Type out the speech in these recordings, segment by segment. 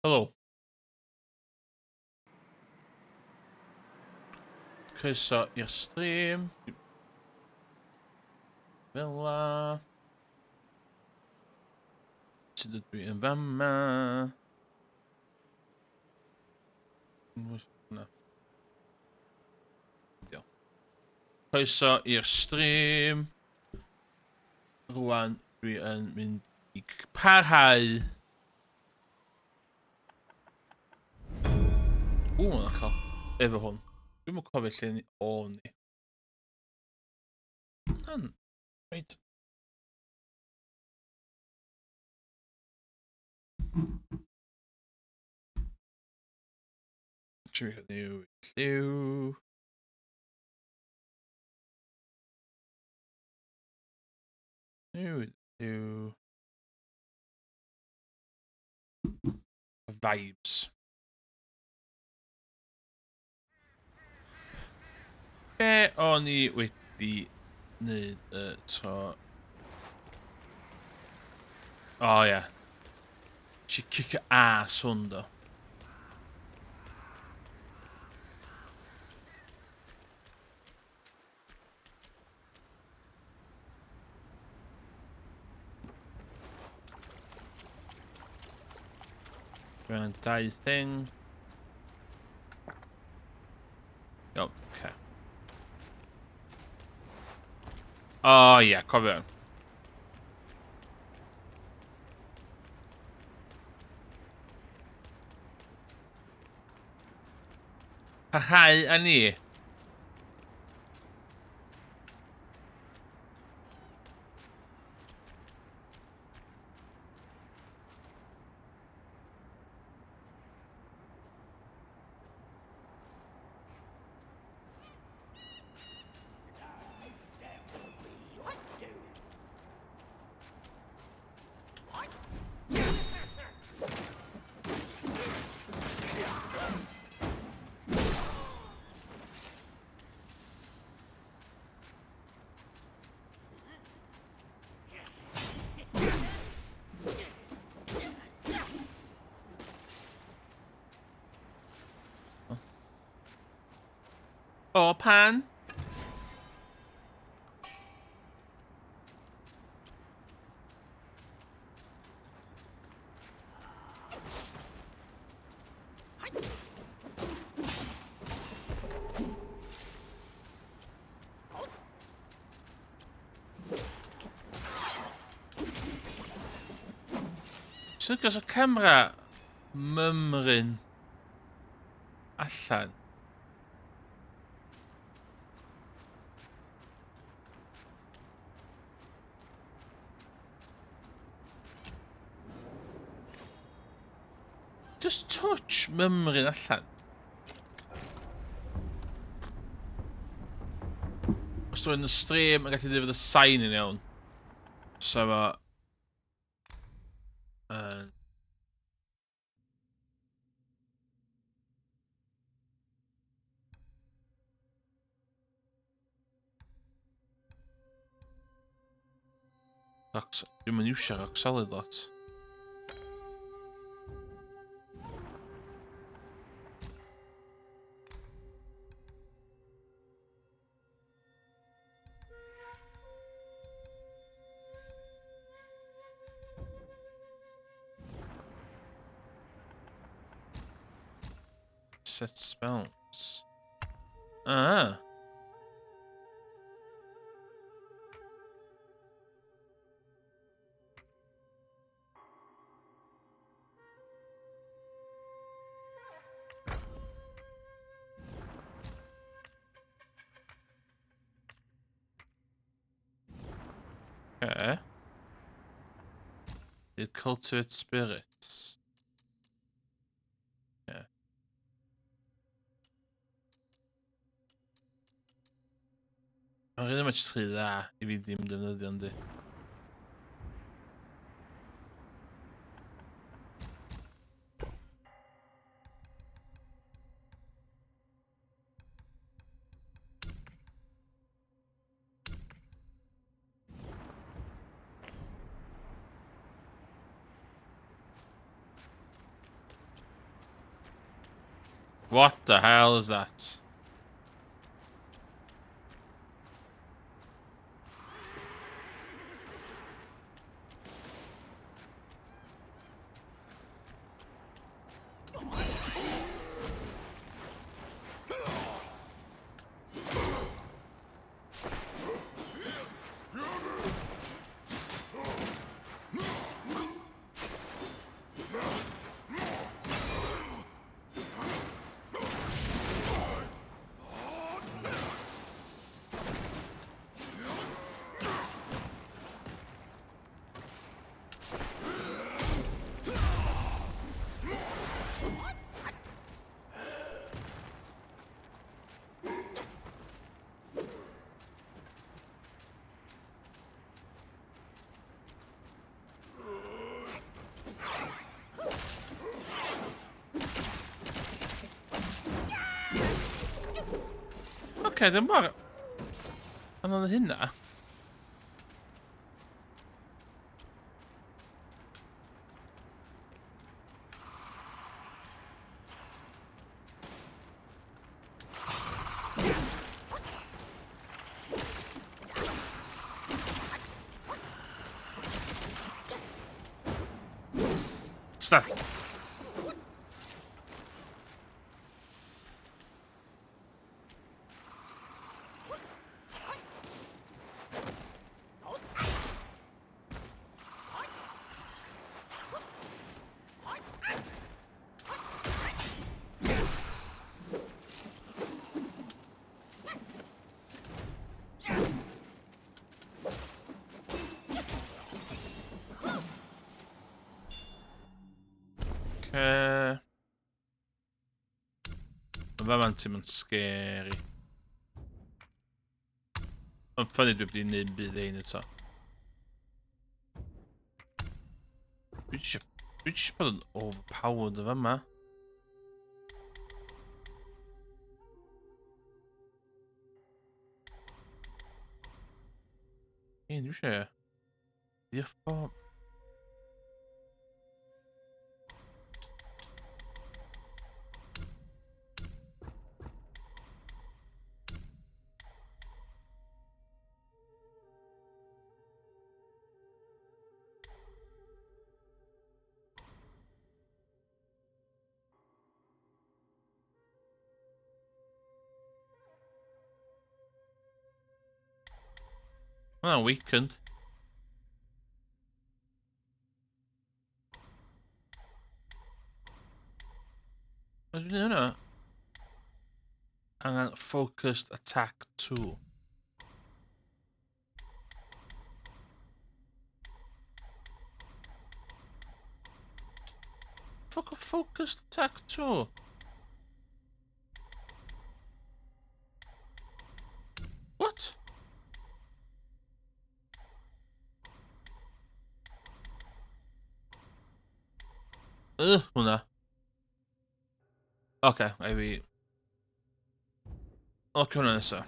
Helo. Croeso i'r stream. Fel la. Sut ydw i yn fama? Na. Diolch. Croeso i'r stream. Rwan dwi yn mynd i parhau. Ww, mae'n uchel. Efo hwn. Dwi'm yn cofio lle ni o'n ni. Hwn. Reit. Trio newid lliw. Newid lliw. Vibes. Be o'n i wedi wneud y tro... O oh, ie. Yeah. Nes i cicio ass hwn do. Rhan dau thing. Iawn, oce. O, oh, ie, yeah, cofio. Parhau â ni. O, pan? Sut gos y camera mymryn allan? Just touch mymryn allan. Os dwi'n y stream yn gallu dweud fod y sain yn iawn. So fo... Uh, Rock, dwi'n mynd iwsio rock solid lot. Set spells. Ah. Okay. Did cultivate spirits. Yeah. Mae'n rhy much rhy dda i fi ddim defnyddio yndi. What the hell is that? Oce, ddim mor anodd hynna. Stop. Okay. Mae fama'n teimlo'n scary. Mae'n ffynnu dwi wedi gwneud byd ein eto. Dwi eisiau bod yn overpowered o fama. Ie, dwi eisiau. Diolch bob. Hwnna'n weakened. Be dwi'n gwneud hwnna? Angen focused attack 2. Fuck a focused attack 2. What? Ugh, hwnna. Oce, okay, I fi... Oce, hwnna nesa.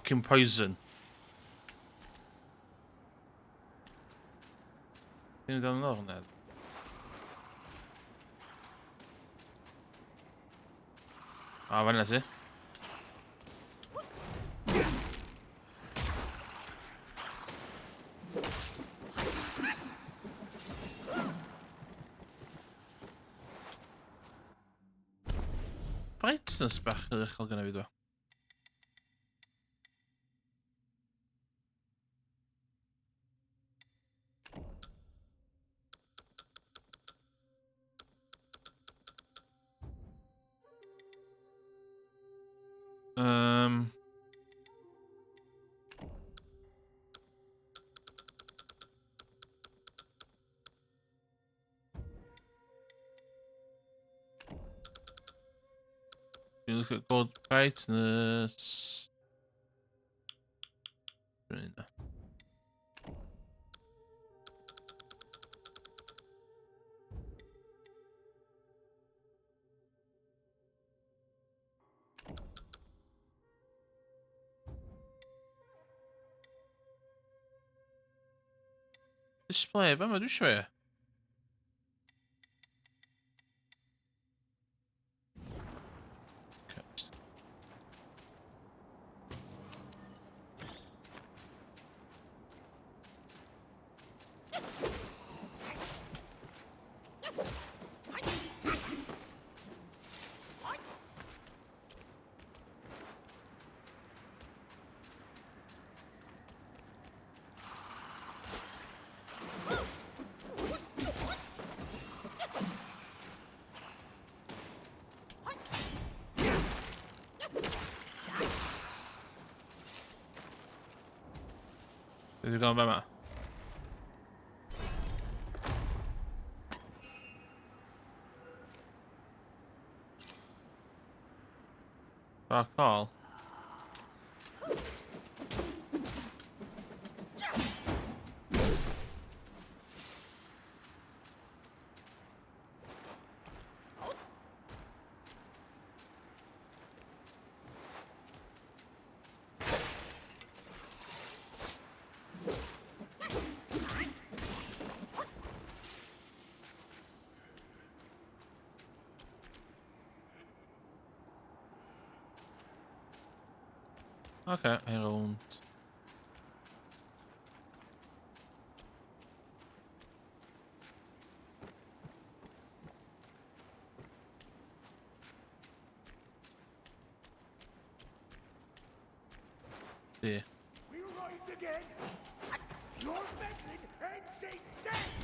Fucking poison. Dwi'n dal yn o'r ned. A, fan'na ti. Brightness bach yn uchel gyda fi dwi. You look at gold brightness. Display, fe ma dwi eisiau fe. Be dwi'n gael yn fama? Fuck all. Oce, okay, rownd. Di. We rise again. Your meddling ends in death.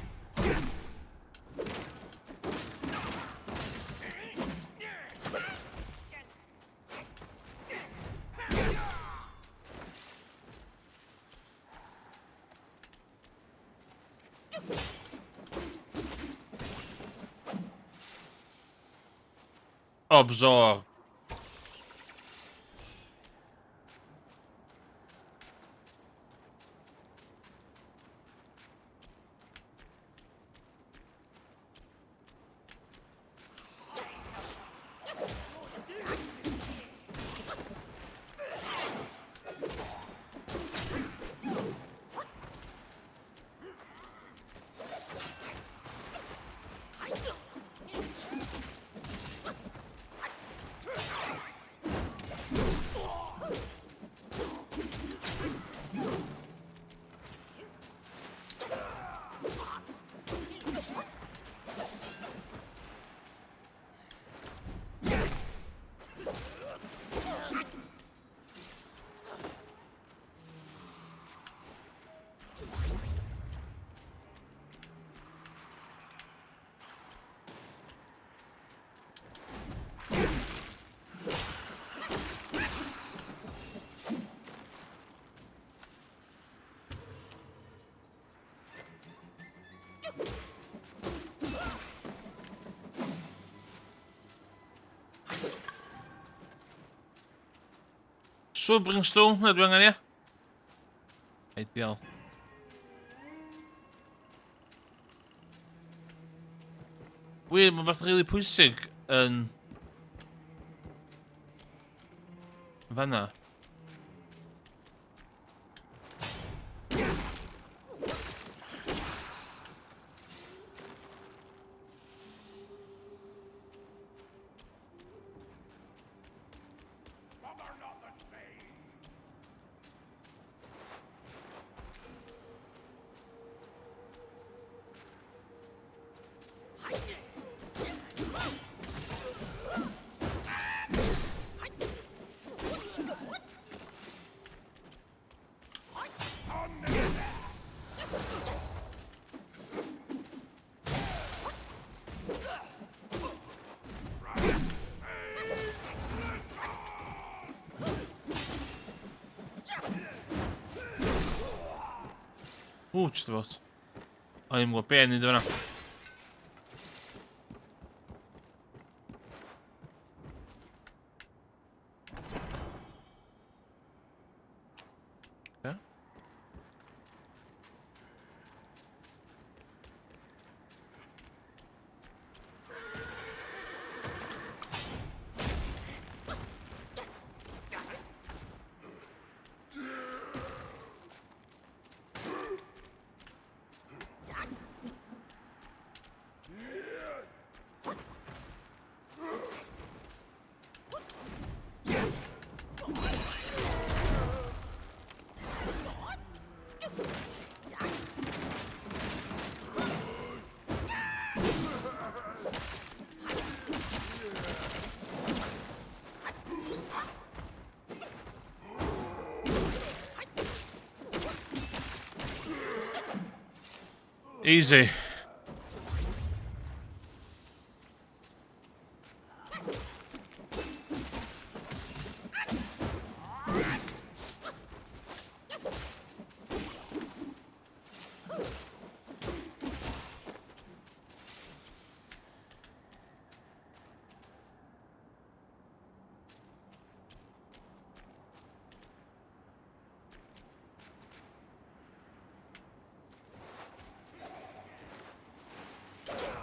Absorb. So Brimstone, na dwi angen ia? Ideal. Wir, mae'n beth rili pwysig yn fanna. Ww, just about. O, i'm gwybod be yn neud fyna. Okay. Easy.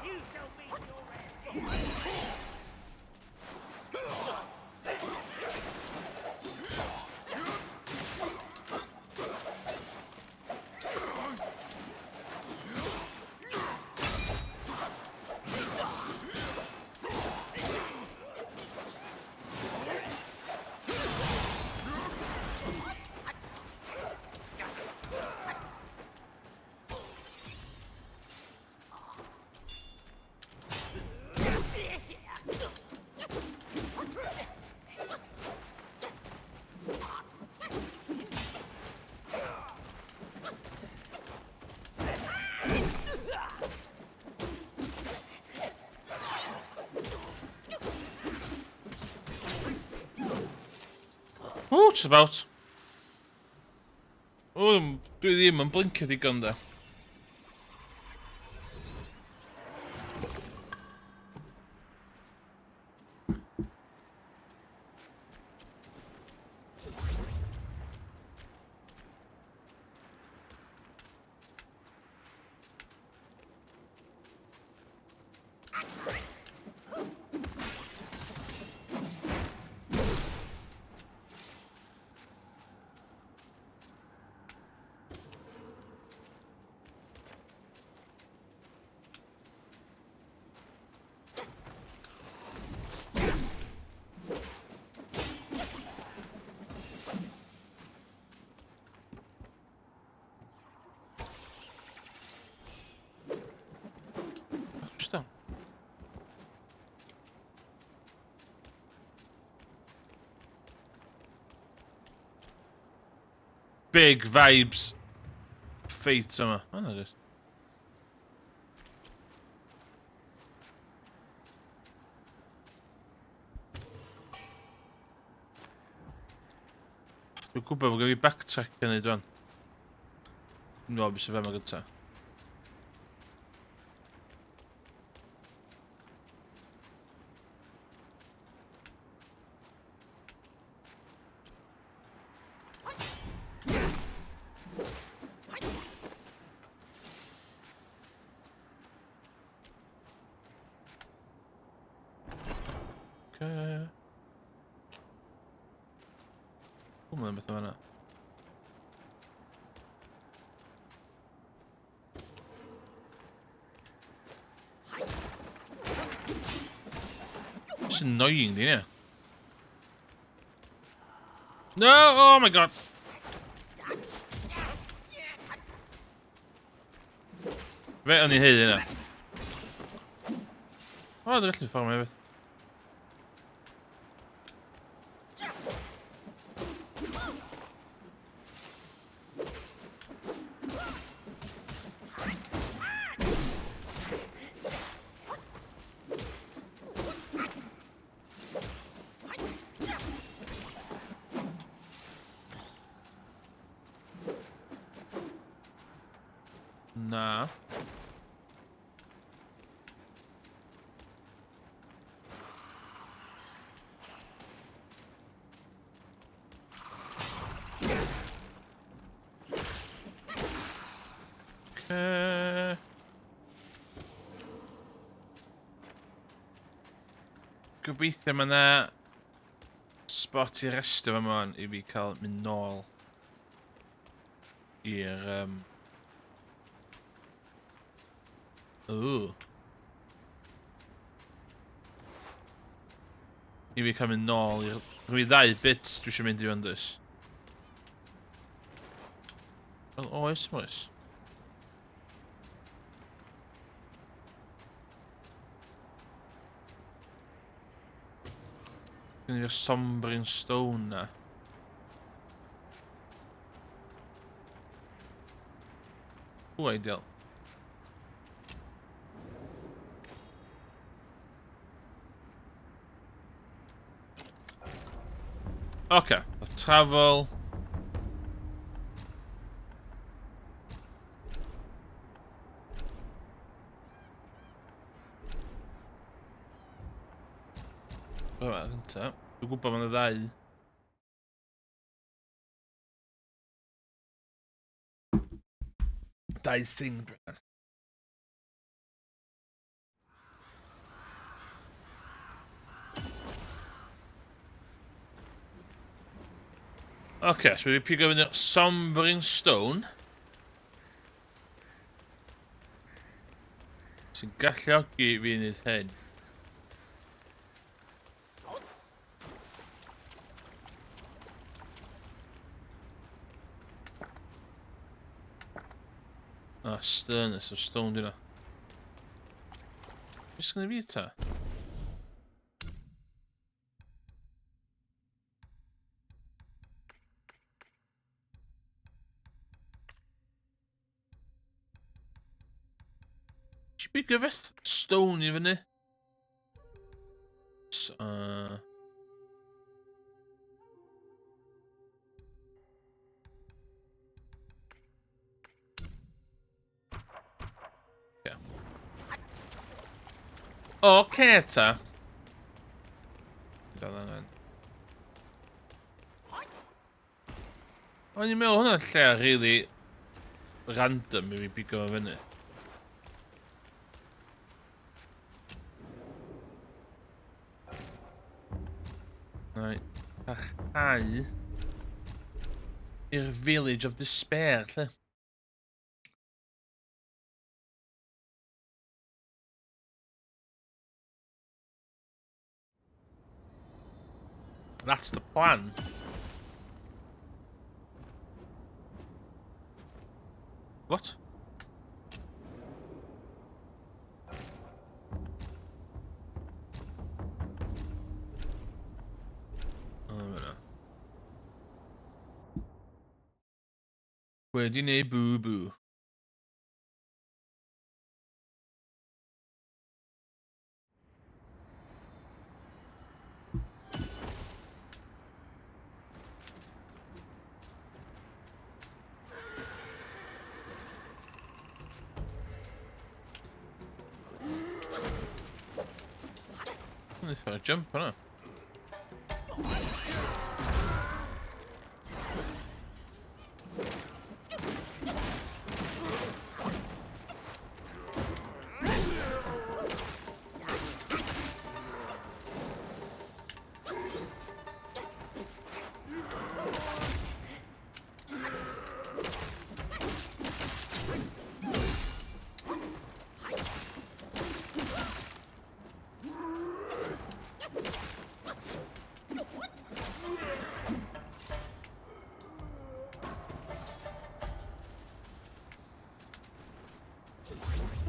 You shall meet your end. Ww, just about. O, dwi ddim yn blincio digon da. Just down. Big vibes. Fate yma. O, na just. Dwi'n gwybod bod gen fi backtrack yn neud rwan. Dwi'n meddwl beth sy'n fama gynta. Okay. O, mae'n beth yma. It's annoying, dyn ni? No! Oh my god! Fe, o'n i'n haeddu hynna. O, dwi'n gallu ffordd hefyd. Na. Okay. Gobeithio mae yna spot i restio fo yma i fi cael mynd nôl i'r... Ooh. I fi cael mynd nôl i'r... Rwy ddau bits dwi eisiau mynd i fan dys. Wel, oes, oes. Gen i'r sombering stone na. Ww, ideal. Oce, okay, travel. Dyma gynta. Dwi'n gwybod mae'n ddau. Dau thing dwi'n. Oce, okay, so wedi pigo fyny Sombering Stone. Sy'n galluogi fi wneud hyn. Ah, sternness of stone dyna. Beth sgynna fi ta? Ti bigo feth stone i fyny? So, Yeah. Oce ta. Dal angen. O'n i'n meddwl hwnna'n lle really random i fi bigo fo fyny. Right. Parhau i'r Village of Despair, lle. That's the plan. What? Oh, yna. Wedi neu boo boo. Wnaeth fe jump hwnna.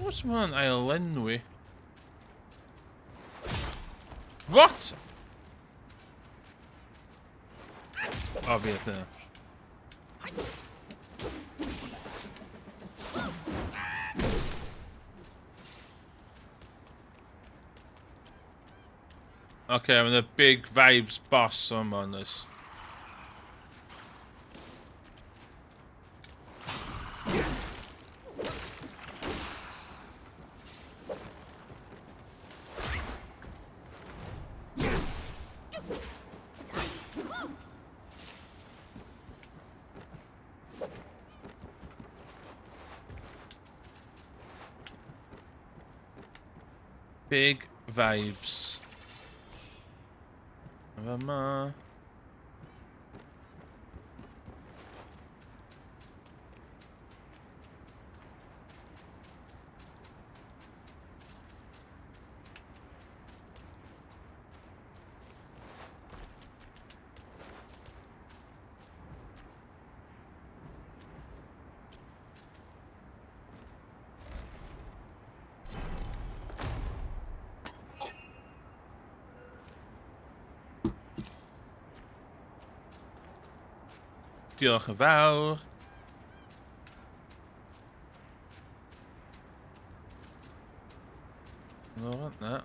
What's hwnna'n ail lenwi? What? O, fi oedd yna. Okay, I'm the big vibes boss on this. Big vibes. Fama. Diolch yn fawr. No, na.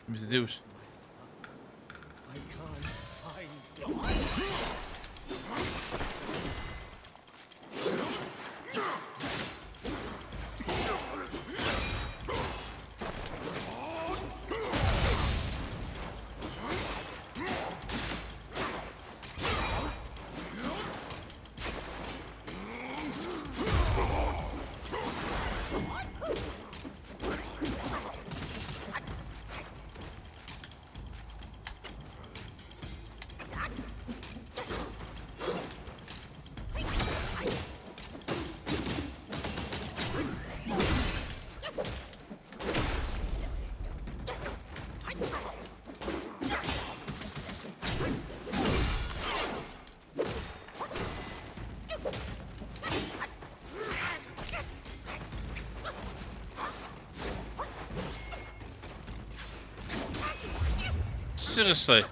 Mr. Deuce. I can't find it. Seriously?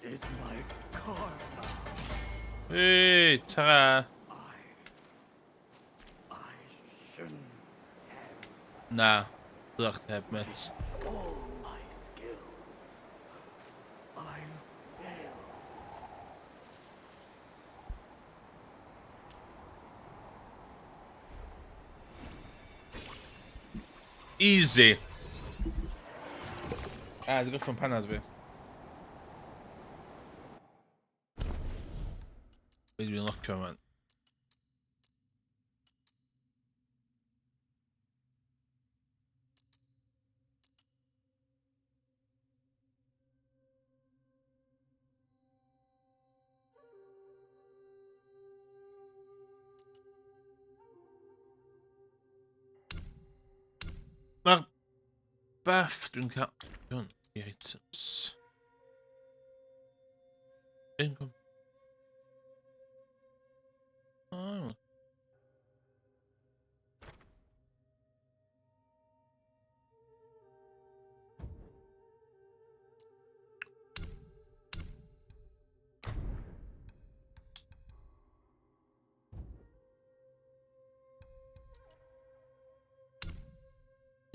Is my karma. Hey, ta. I shouldn't have Na. Dylech chdi heb, mate. all my skills. I failed. Easy. Ah, dwi'n gorffen panad fi. Be dwi'n locio, man? Mae'r buff dwi'n cael... Dwi'n i items. Income. Oh.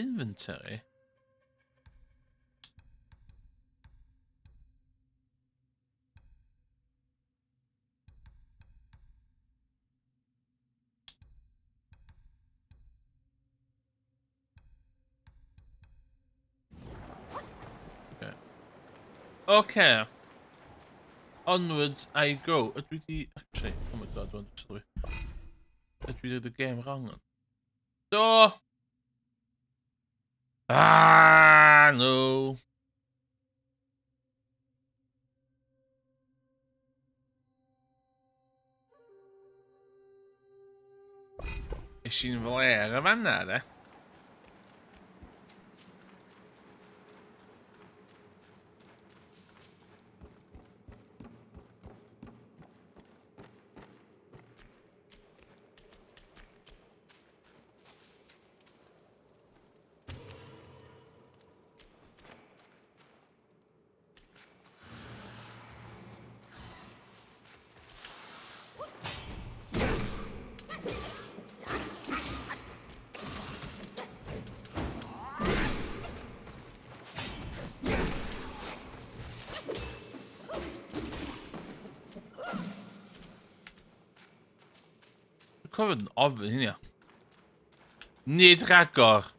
Inventory? Okay. Okay. Onwards I go. Ydw i di... Actually, oh my god, dwi'n sylwi. Ydw i di the game wrong? Do! Ah, no. Es i'n fler y fanna, de. Dwi'n cofio yn ofyn hynny. Nid rhagor.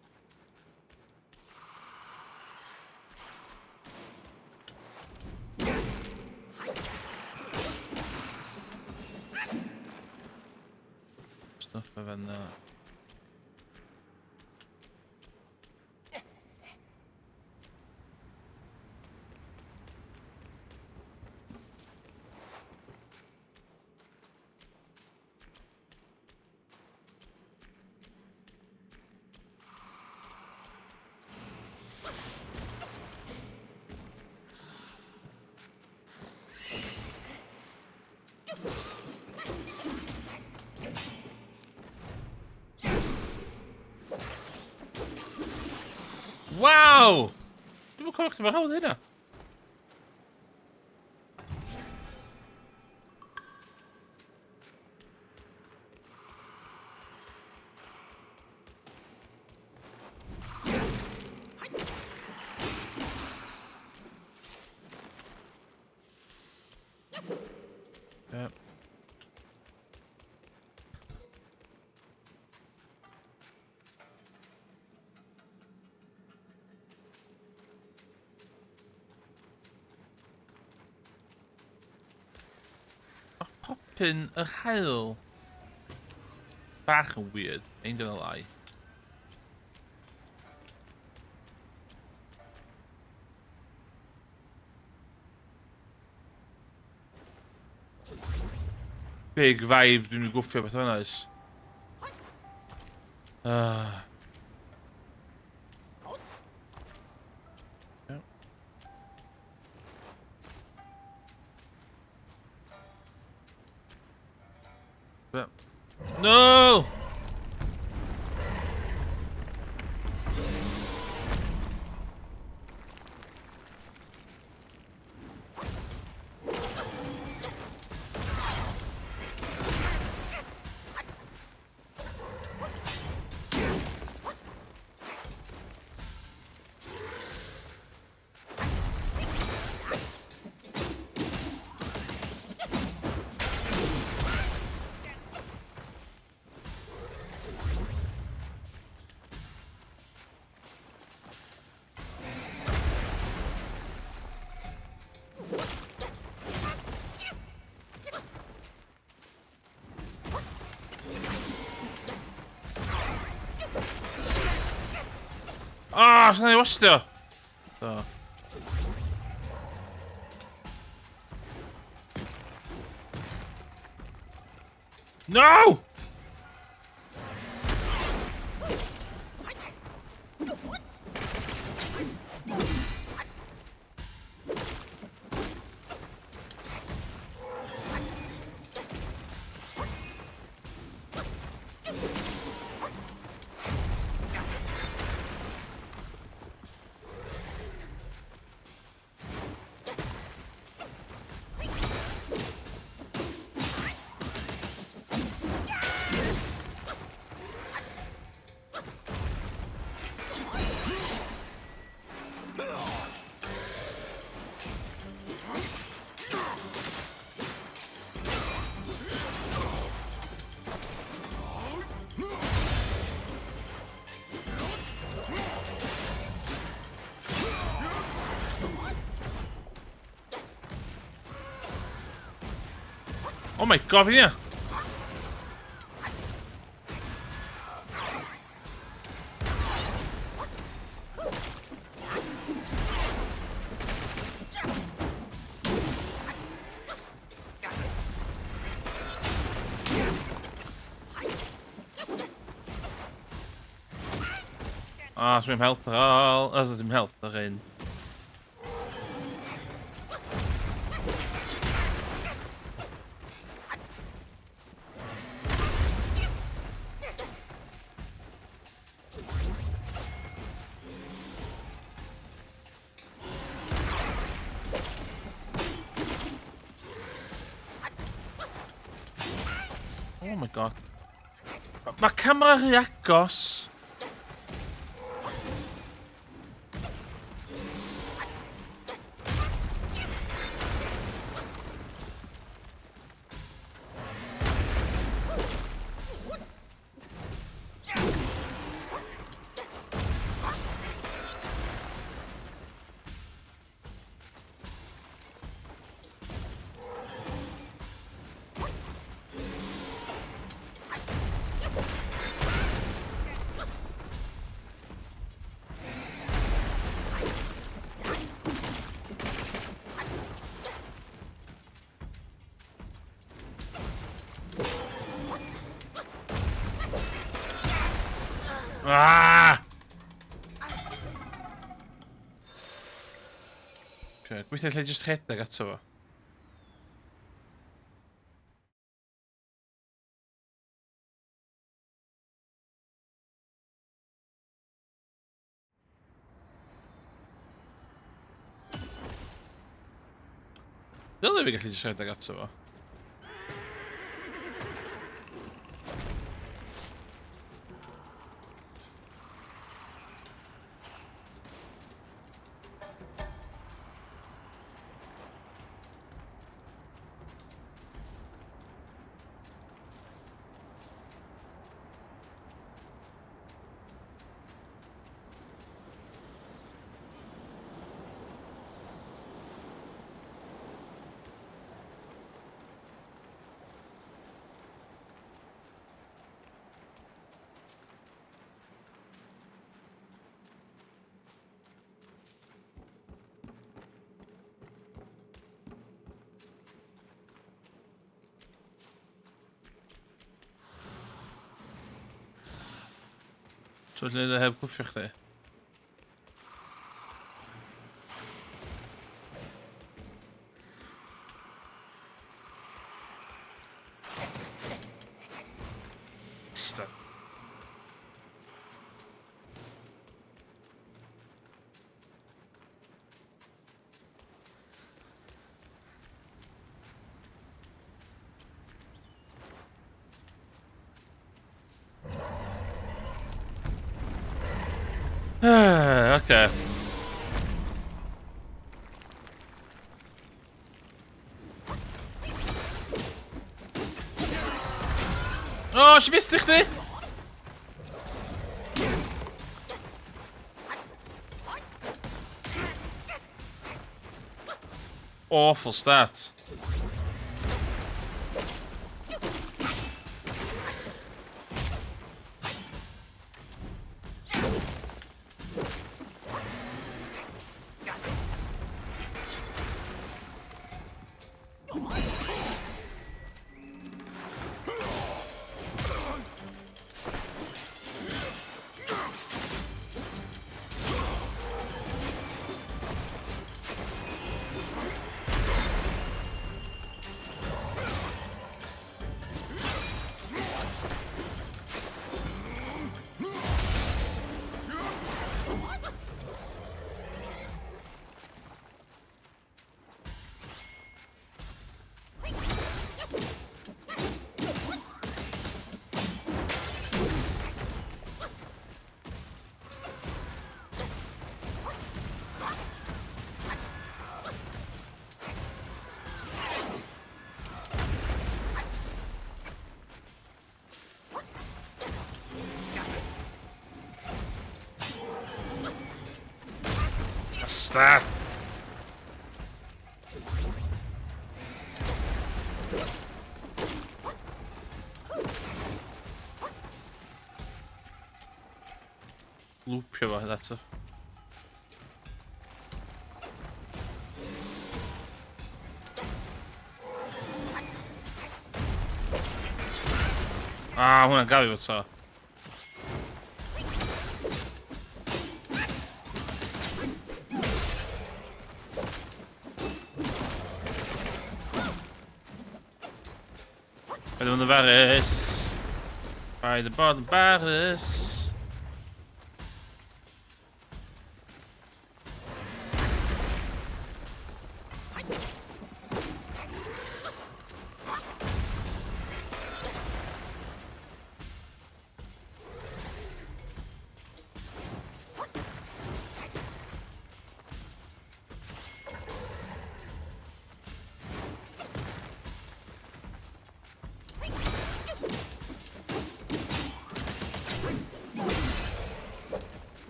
Stuff efo yna. Waw! Dwi'n cofio chdi mor hawdd hynna. Yep. Mae popyn yr haul bach yn weird, ain't gonna lie. Big vibe, dwi'n mynd gwffio beth yna oes. No! Ah, oh, i wastio! So. No! Oh my god, yeah. Ah, oh, dim health ar ôl. Oh, dim health ar un. Oh my god. Mae camera rhy agos. Ah! Okay, gweithio lle jyst rhedeg ato fo. Dylai fi gallu jyst rhedeg ato fo. So lle ydw heb cwffio chdi? Stop. Okay. Oh, si fyth chdi! Awful start. Bastard! Loopio fo, that's a... Ah, hwnna'n gafi fo to. Paid â bod yn ddifarus. Paid â bod yn barus.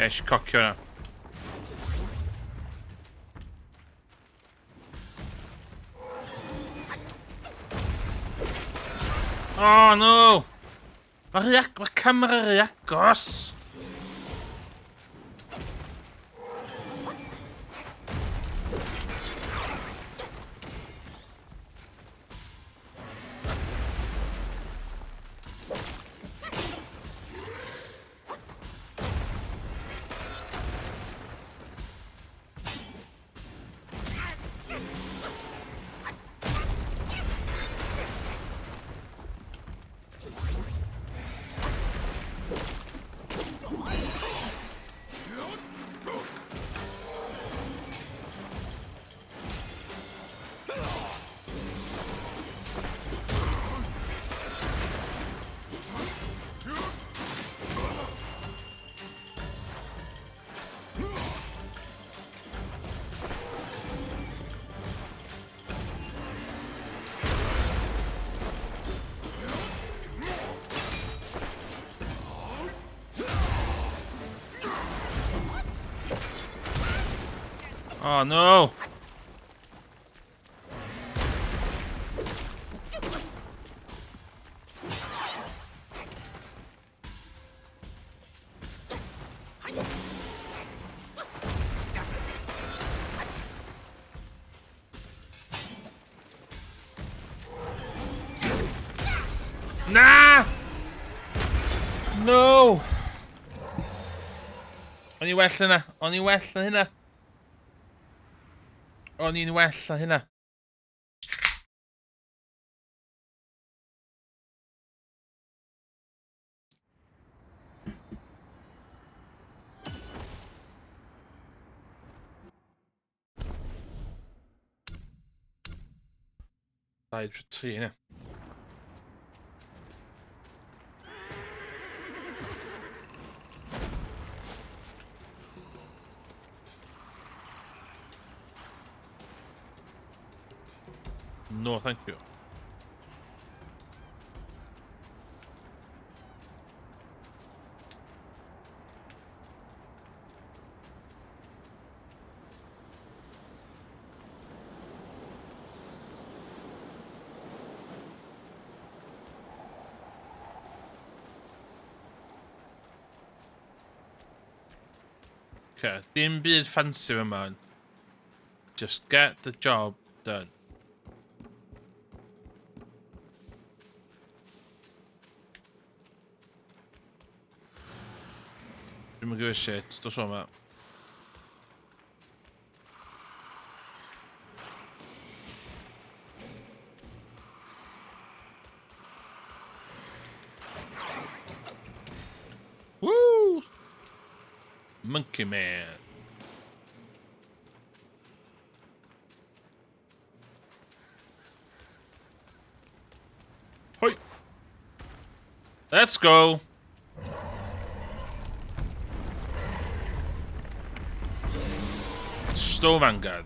Okay, eisiau cocio hwnna. Oh no! Mae'r ma camera rhy agos! Oh no! Na! No! O'n i well yna. O'n i well na hynna. O'n i'n well na hynna. Dau trwy tri, yna. No, thank you. Okay, dim byd ffansi yma. Just get the job done. Dwi'm yn give a shit, dos o yma. Woo! Monkey Man. Hoi! Let's go! Stow Vanguard.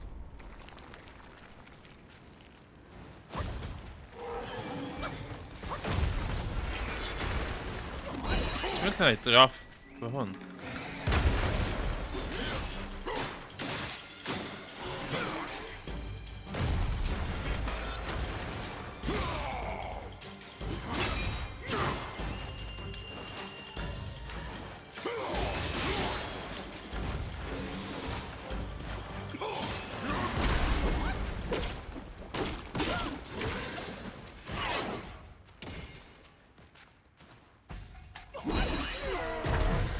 Ti'n mynd i off fy hwn?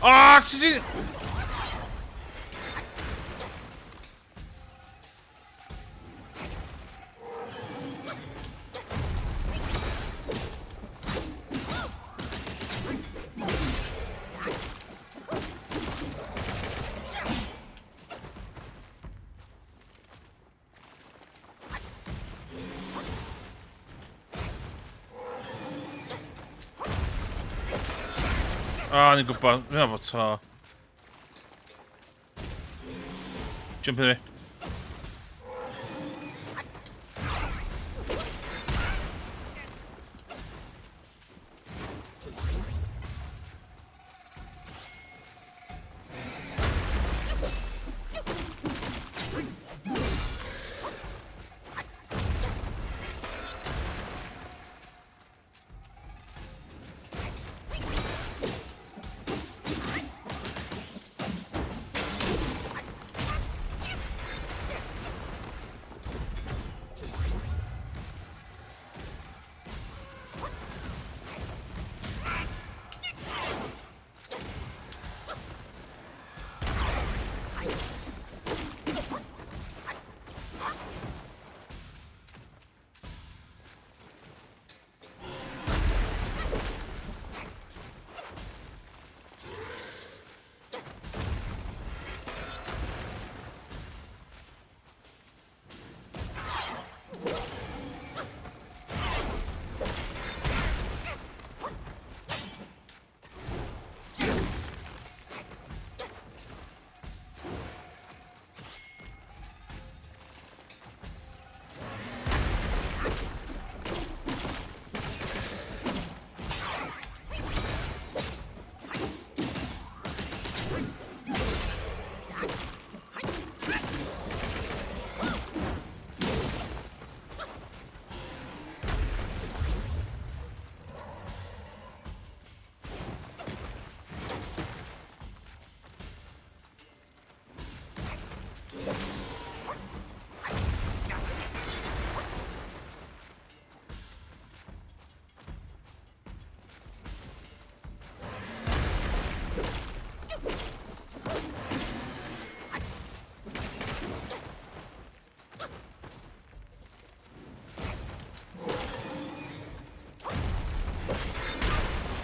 Ah, ti... Ah, ni'n gwybod. Dwi'n meddwl bod to. Jump in fi.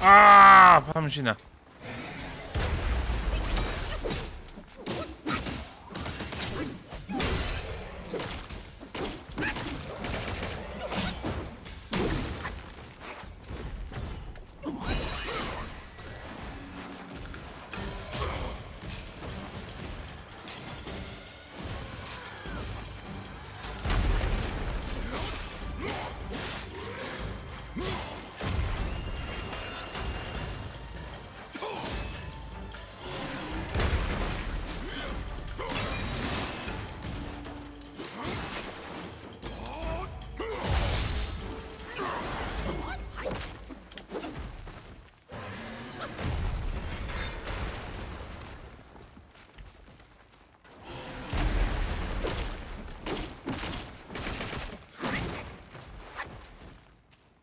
Ah, pam nes i na?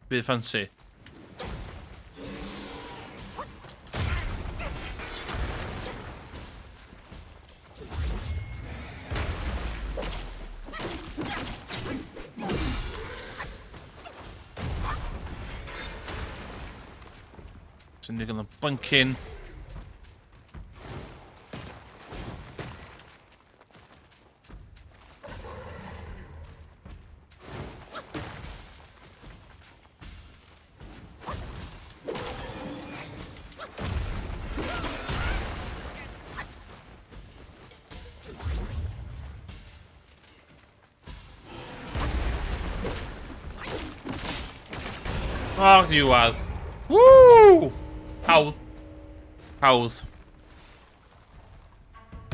Bit fancy. So ni'n gael y bunkin. Oh, diwedd. Woo! Hawdd. Hawdd.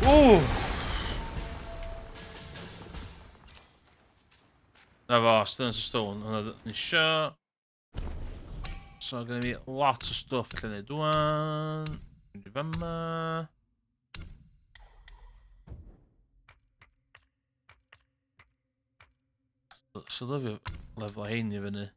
Woo! Na fo, Stones of Stone. Hwna ni isio. So, gynna fi lot o stwff allan neud wan. Mynd i fama. So lyfio lefel hein i fyny.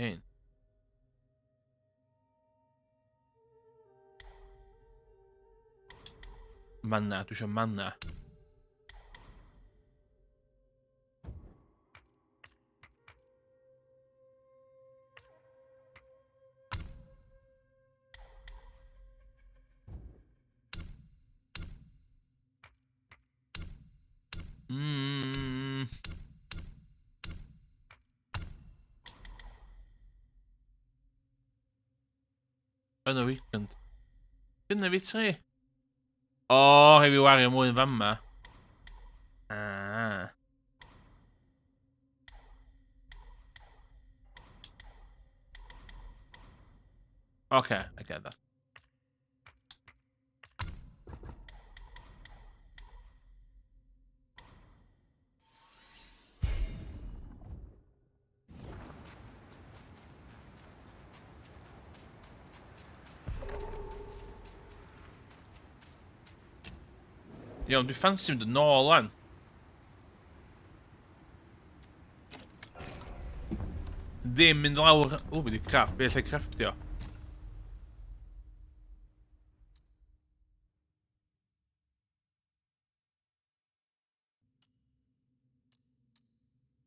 Hein. Mana, dwi eisiau mana. Yn y weekend. Gynna fi tri. O, oh, rhaid fi wario mwy yn fama. Ah. Okay, I get that. Iawn, dwi ffansi mynd yn ôl wan. Ddim mynd lawr... O, fi wedi craft. Be allai crafftio?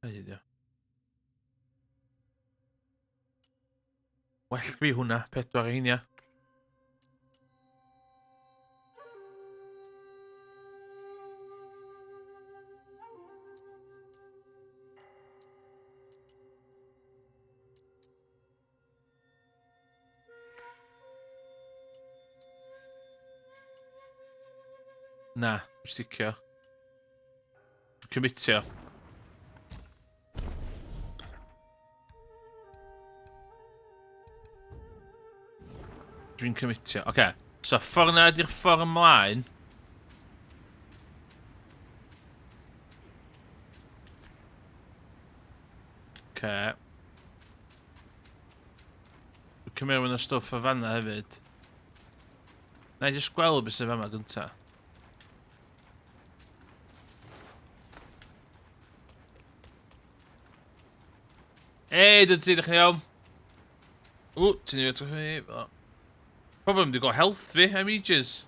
Be Well fi hwnna, pedwar o heinia. Na, dwi'n sticio. Dwi'n commitio. Dwi'n commitio. Oce, okay. So ffordd na ydy'r ffordd ymlaen. Oce. Okay. Dwi'n cymryd mewn y stwff o fanna hefyd. Na i jyst gweld beth sydd fama gynta. Ei, dyn ti, ddech chi'n iawn? Ww, ti'n ei edrych fi. Probably wedi gael health fi, am ages.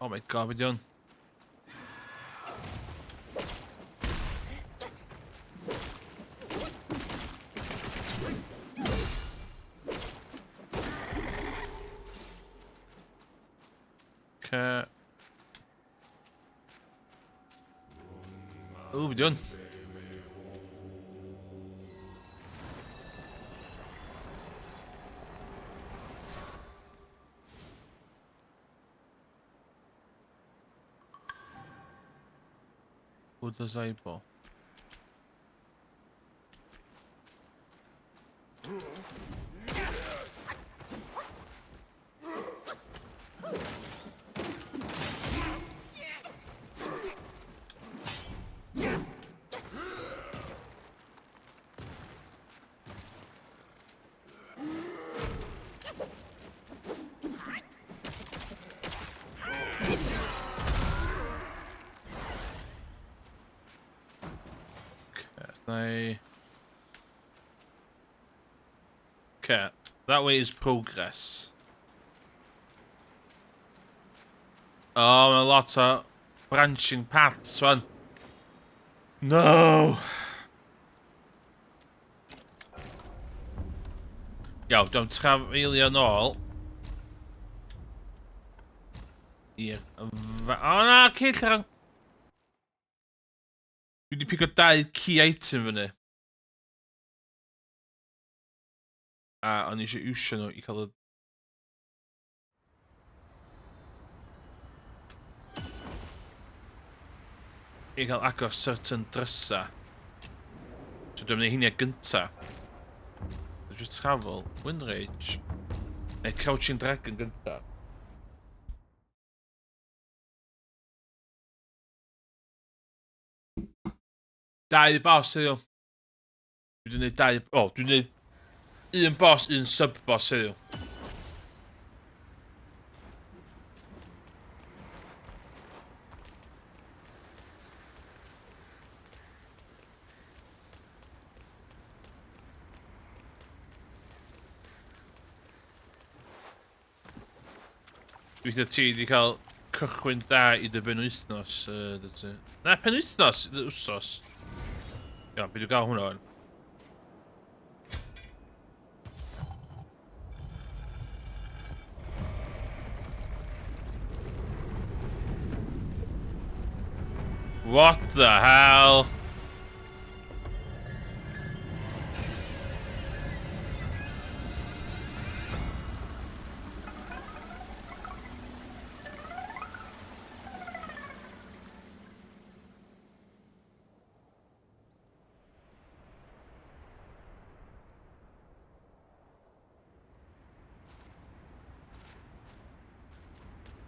Oh my god, beth hwn? Okay. Ww, beth hwn? Buddha's eyeball. Okay, that way is progress. Oh, mae lot o branching paths, fan. No! Iawn, dwi'n trafeilio nôl. I'r... O na, cyll ar... Dwi wedi pigo dau key item fyny. A o'n i eisiau iwsio nhw i cael y... I gael agor certain drysa. So dwi'n mynd i hynny gynta. Dwi'n just travel, Wind Rage, neu Crouching Dragon gynta. Dau boss heddiw. Dwi wedi gwneud dau... O, oh, dwi'n gwneud un boss, un sub-boss heddiw. Weithiau ti wedi cael cychwyn da i dy benwythnos, uh, ti. Na, penwythnos, wsos. Iawn, beth dwi'n gael hwnna o'n. What the hell?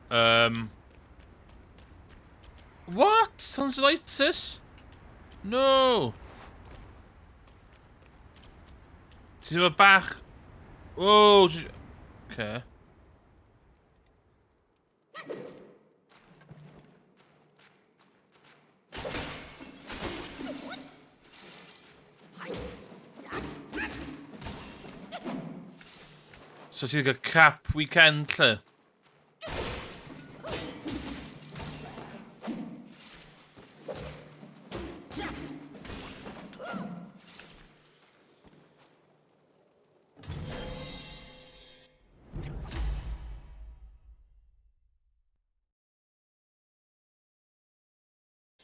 Um. What? Tonsillitis? No! Ti'n teimlo bach... Whoa! Okay. So ti'n cael cap weekend lle?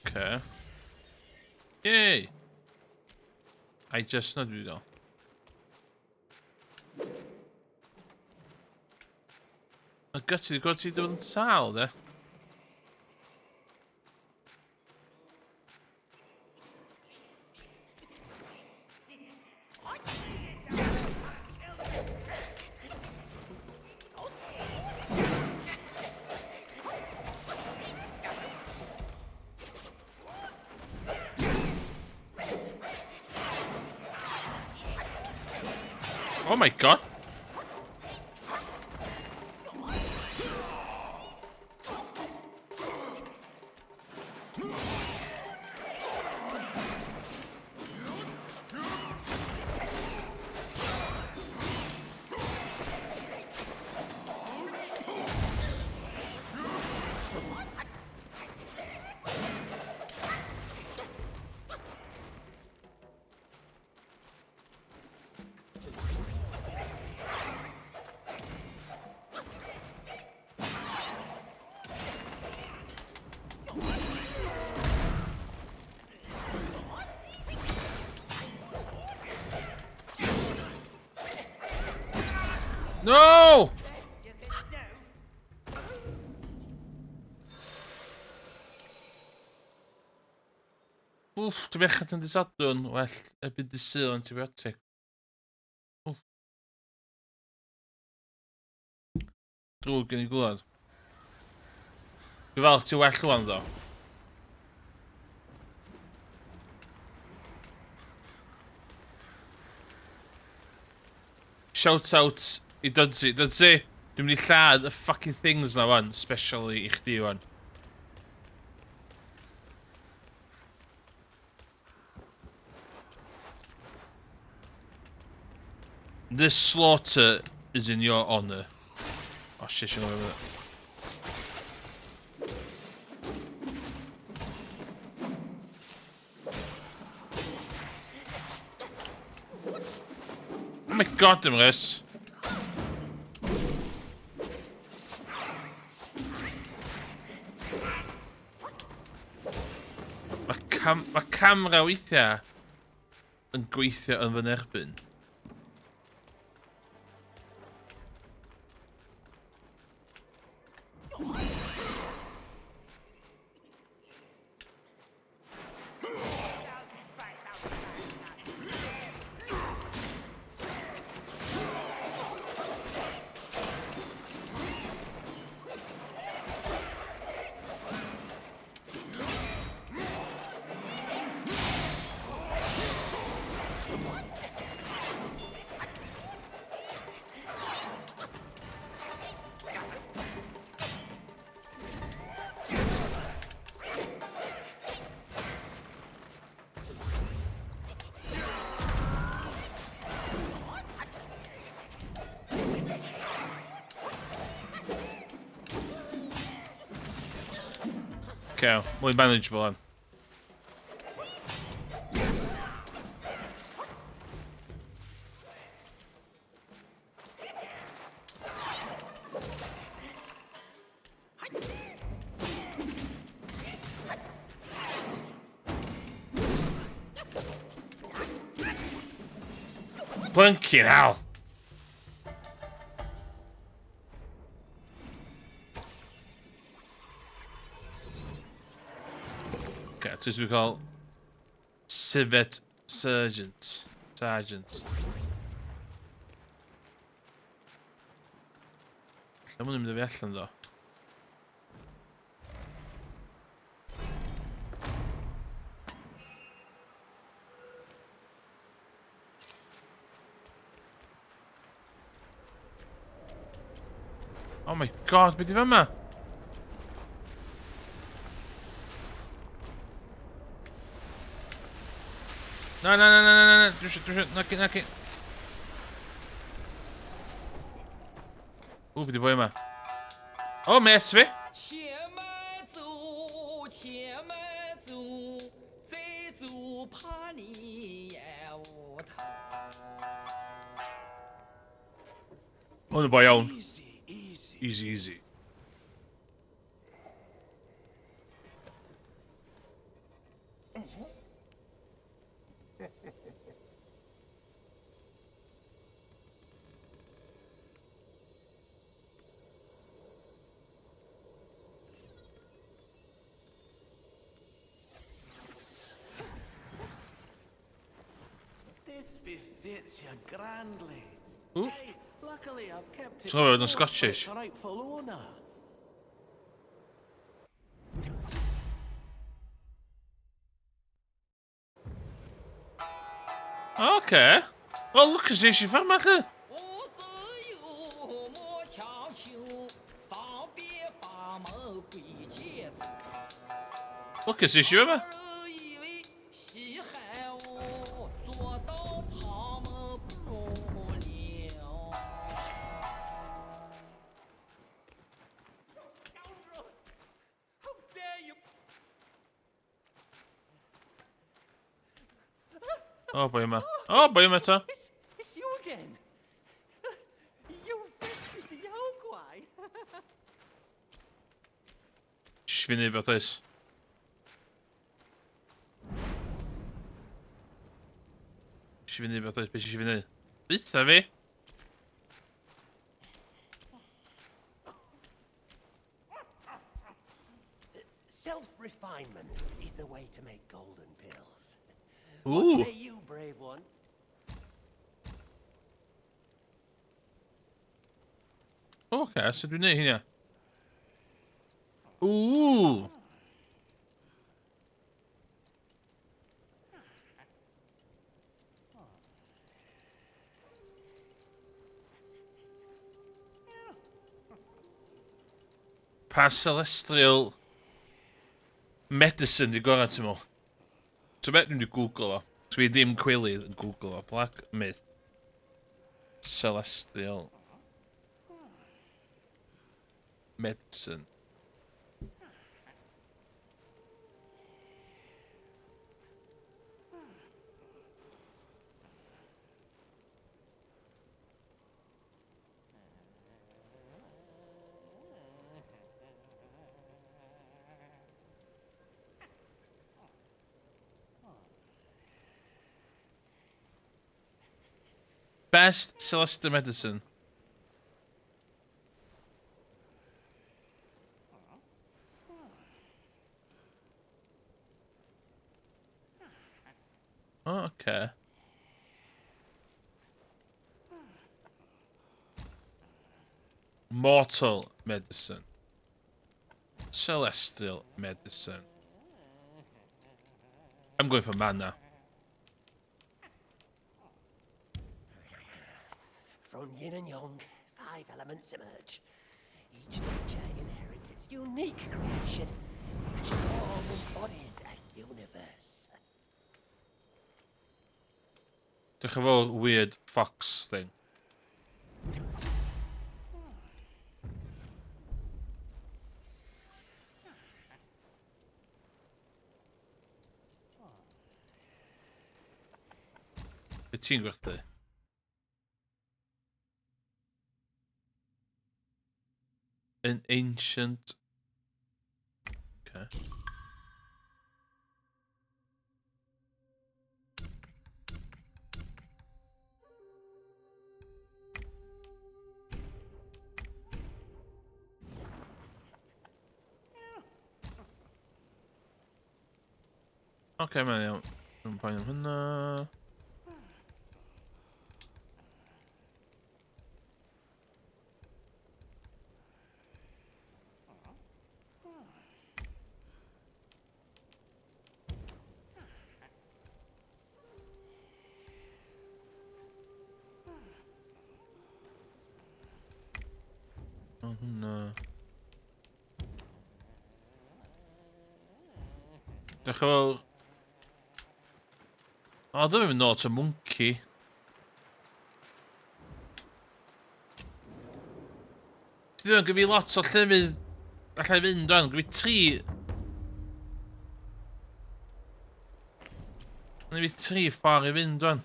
Okay. Yay! I just na dwi gael. Mae gytid i gweld ti wedi bod yn sâl, de? Oh my god! No! Wff, dwi'n bechad yn disadwn. Well, erbyn dy syl antibiotic. Wff. Drwg gen i glwad. Dwi'n falch ti well wan ddo. Shout out i Dudzi. Dudzi, dwi'n mynd i lladd y fucking things na wan, specially i chdi wan. This slaughter is in your honour. Oh shit, you're not Oh my god, Emrys. Mae cam ma camera weithiau yn gweithio yn fy nerbyn. Okay, mwy manageable then. Blinking hell! Okay, so we call Civet Sergeant. Sergeant. Lle ma'n mynd i fi allan ddo? Oh my god, beth i fama? Na, na, na, na, na, na, dwi eisiau, dwi eisiau, naci, naci. Ww, beth i boi yma? O, mes fi! Hwn yn boi iawn. Easy, easy. This befits you grandly. Ooh. Hey, luckily I've kept it Ti'n gwybod yn close for Scottish? its rightful owner. Oce. Wel, lwcus nes i fama, lle. Lwcus nes i fama. O, boi yma. O, boi yma eto. It's, it's you again. You've bested the Yaoguai. Jyst fi neud beth oes. Jyst fi neud beth oes, beth eisiau fi neud? Deutha fi! Self-refinement is the way to make golden pills. Ooh. What say you, brave one? Oce, okay, so dwi'n neud hynna? Ooh! Pa celestial medicine di gorau ti'n meddwl? So beth dwi'n di googlo fo. Dwi ddim cwilydd yn googlo fo. Black Myth. Celestial medicine. Best Celeste Medicine. Oh, okay. Mortal medicine. Celestial medicine. I'm going for mana. From yin and yang, five elements emerge. Each nature inherits its unique creation. Each form embodies a universe. Diolch yn fawr, weird fox thing. Be ti'n gwerthu? An ancient... Okay. Oce, mae'n iawn. Dwi'n poeni am hynna. Hwnna. Diolch yn fawr. O, dwi'n mynd nôl at y monkey. Ti ddim yn gyda fi lot o llefydd allai fynd o'n, gyda fi tri... Gyda fi tri ffordd i fynd o'n.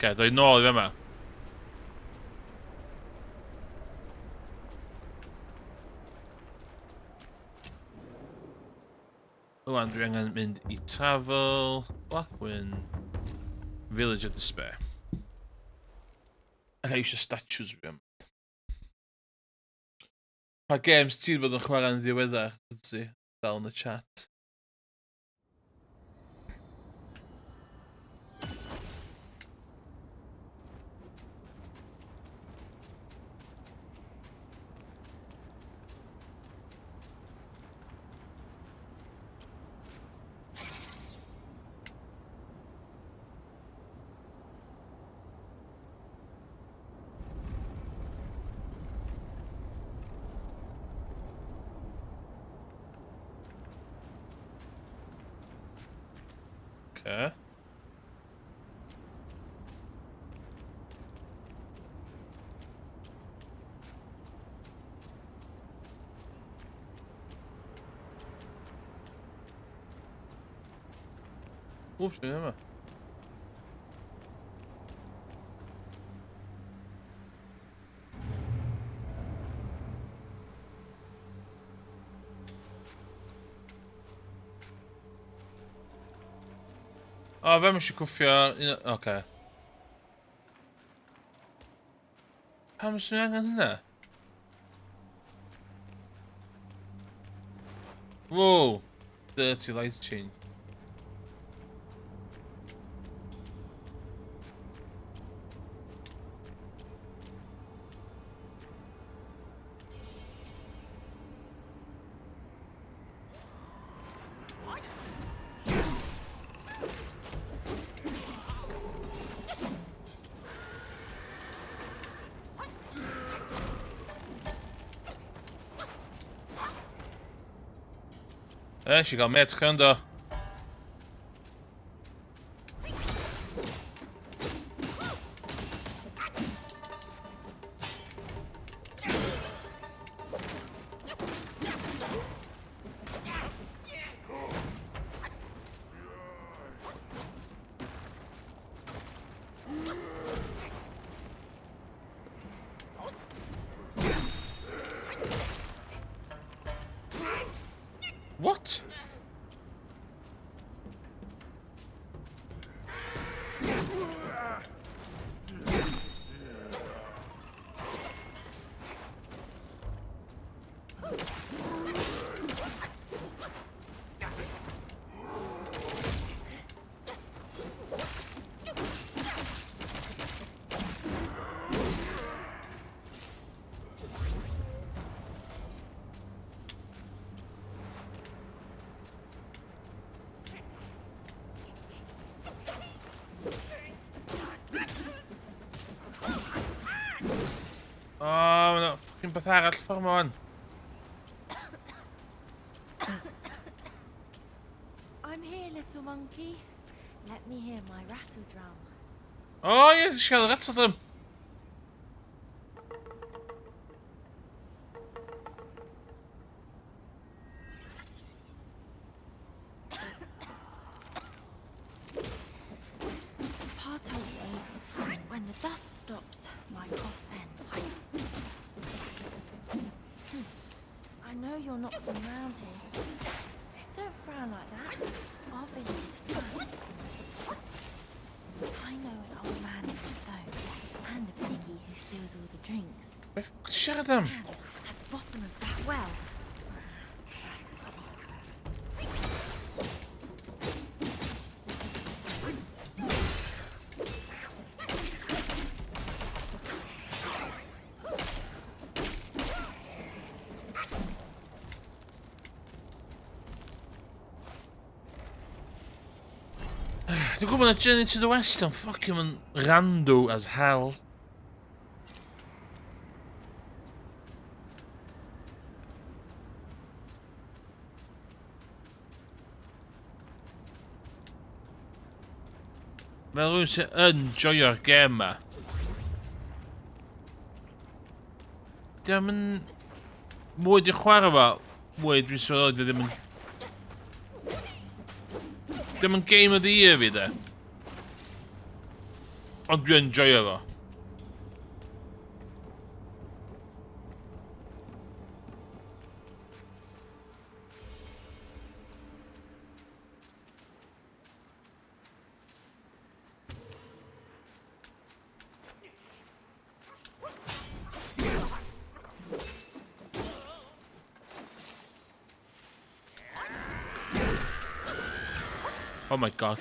Oce, dwi nôl i fyma. Wan, dwi angen mynd i Travel, Blackwind, Village of Despair. Alla eisiau statues fi am. Pa games ti'n bod yn chwarae'n ddiweddar, ti? Dal yn y chat. Okay. Whoops, dwi'n yma. O, fe eisiau cwffio... Oce. Okay. Pam swn i angen hynna? Whoa! Dirty light change. E, eisiau gael met chi ond o. What? O, oh, mae'n ffocin beth arall ffordd yma wan. I'm here, little monkey. Let me hear my rattle drum. O, oh, ie, yeah, gael y rattle drum. Pa told me when the dust stops, my cough ends. I know you're not from round here. Don't frown like that. Our village is fine. I know an old man in the stone and a piggy who steals all the drinks. Be ffwc ti'n siarad am? And at the bottom of that well, that's a secret. Dwi'n gwybod na Journey to the West yn fucking yn rando as hell. Fel rhywun sy'n yn joio'r gêm ma. Diolch yn... Mwy dwi'n chwarae fo, mwy dwi'n sylweddoli dwi ddim yn... Dim yn game of the year fi de. Ond dwi'n joio fo. Oh my god.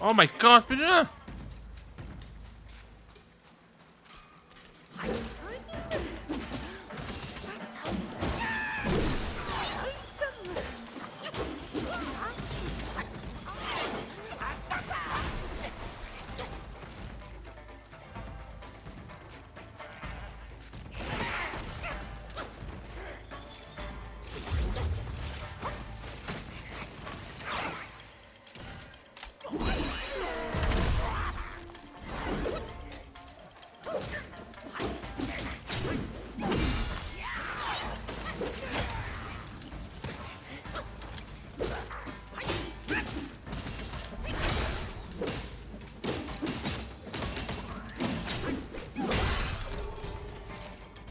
Oh my god, beth yna?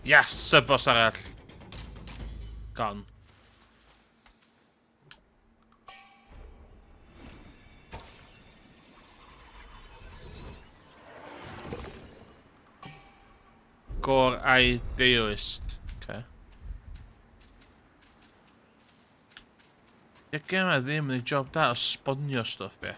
Yes, y boss arall. Gone. Gor Idealist. Okay. Di'r gema ddim yn ei job da o sbonio stwff, ie.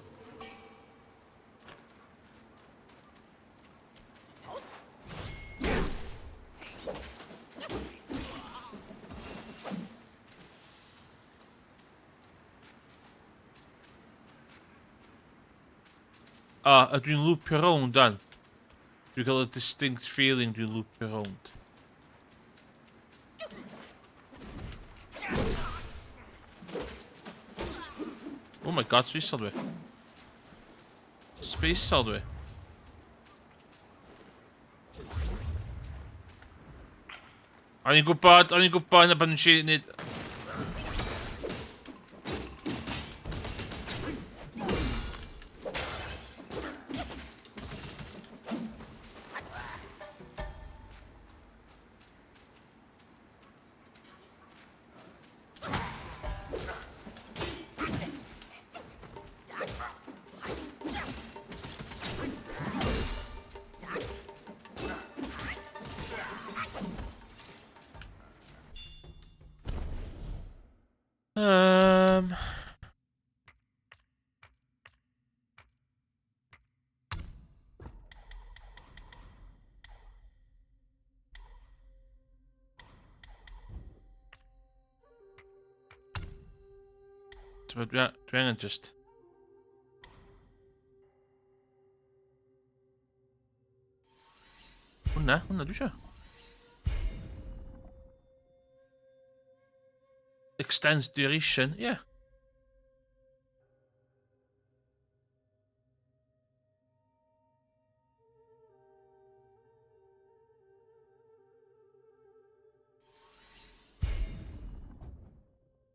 O, a dwi'n loopio rownd dan. Dwi'n cael y distinct feeling dwi'n loopio rownd. Oh my god, space dwi. Space dwi. O'n i'n gwybod, o'n i'n gwybod na bod nes i wneud... Dwi angen just... Hwna, hwna dwi eisiau. Extends duration, ie. Yeah.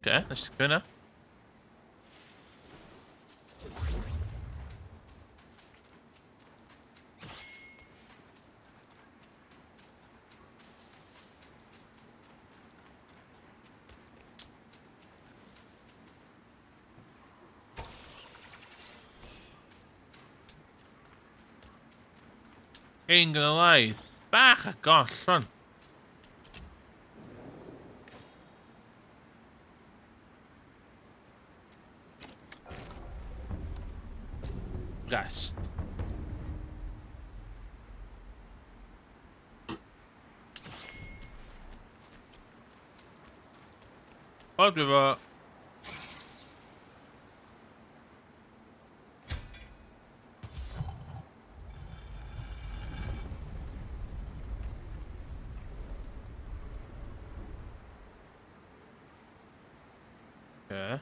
Oce, nes i hynna. Ain't gonna lie. Bach a goll, hwn. Rest. O, dwi efo... Okay.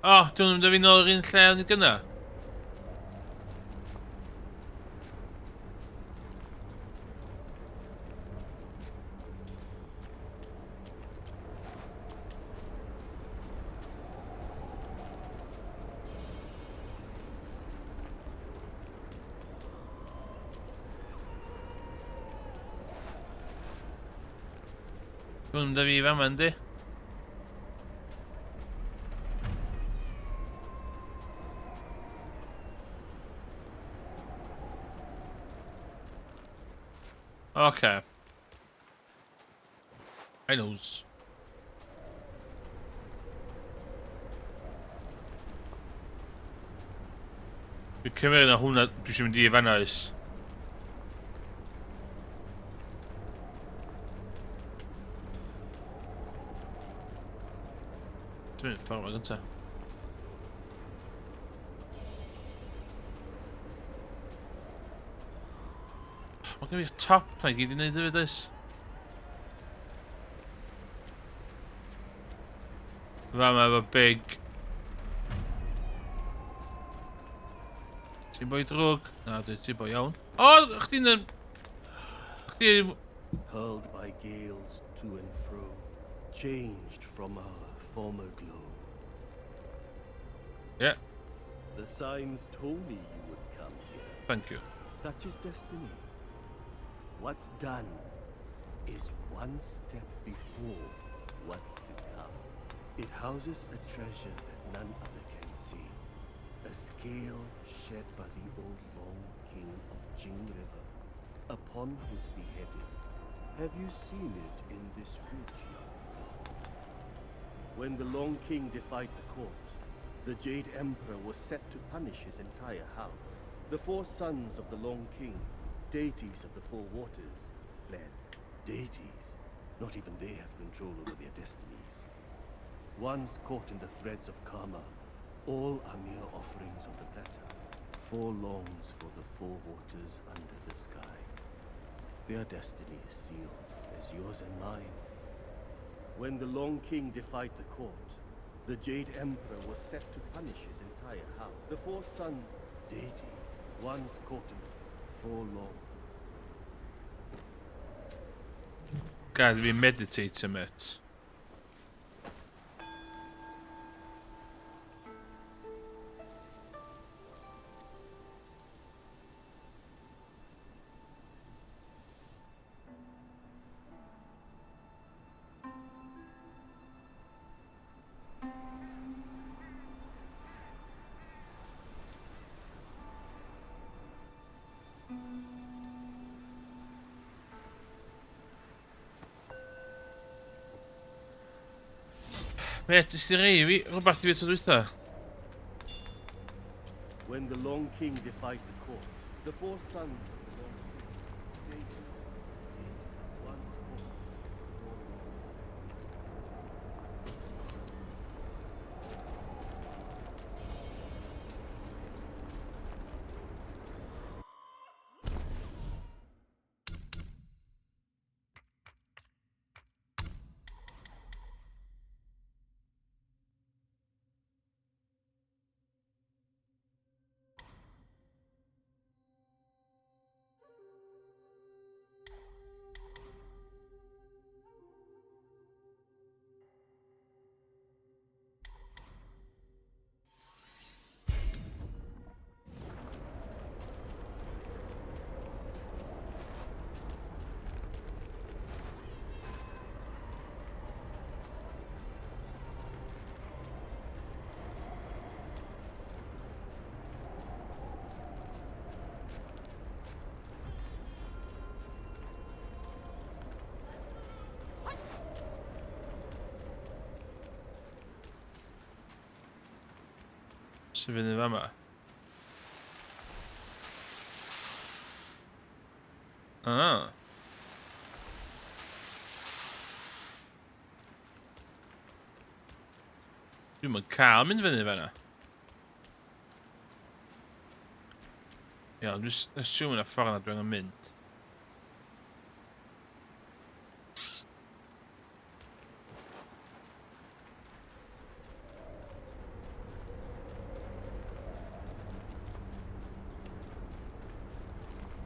O, oh, dwi'n mynd â fi nôl i'r un lle o'n i gynna. Dwi'n mynd â fi fama, yndi? Okay. I knows. Dwi'n cymryd na hwnna, dwi eisiau mynd i fanna oes. Dwi'n mynd ffordd yma gyntaf. Mae gen fi'r top na i gyd i wneud hefyd oes. Fa ma efo big. Ti'n boi drwg? Na, dwi ti'n boi iawn. O, chdi'n... Chdi... Hurled by gales to and fro, changed from our former glow. Yeah. The signs told me you would come here. Thank you. Such is destiny. What's done is one step before what's to come. It houses a treasure that none other can see. A scale shed by the old Long King of Jing River upon his beheading. Have you seen it in this ridge, young friend? When the Long King defied the court, the Jade Emperor was set to punish his entire house. The four sons of the Long King, deities of the four waters, fled. Deities? Not even they have control over their destinies. Once caught in the threads of karma, all are mere offerings on the platter. Four longs for the four waters under the sky. Their destiny is sealed, as yours and mine. When the Long King defied the court, the Jade Emperor was set to punish his entire house. The four sun deities, once caught in four long. Gad fi meditate mate. Mate, ys ti rei fi rhywbeth i fi tro dwytha? When the Long King defied the court, the four sons of the Long King, deities, deities, once caught four long. Sy'n fyny fama. Ah. Dwi'm yn cael mynd fyny fanna. Iawn, dwi'n assume na ffordd na dwi'n mynd.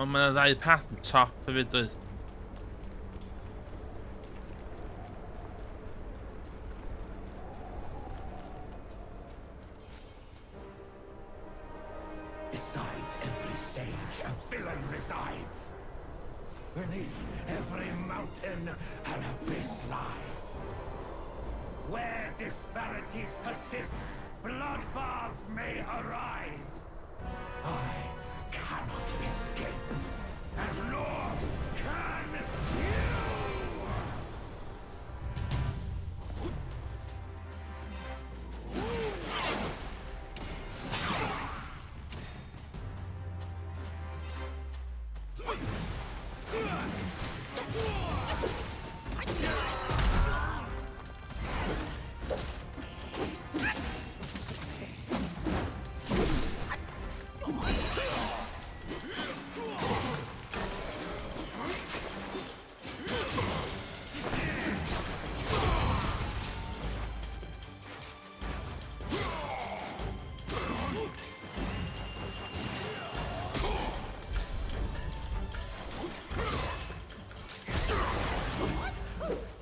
Ond mae yna ddau path yn top hefyd, doedd? Besides every sage, a villain resides. Beneath every mountain, an abyss lies. Where disparities persist, bloodbaths may arise. I cannot escape, and nor can you!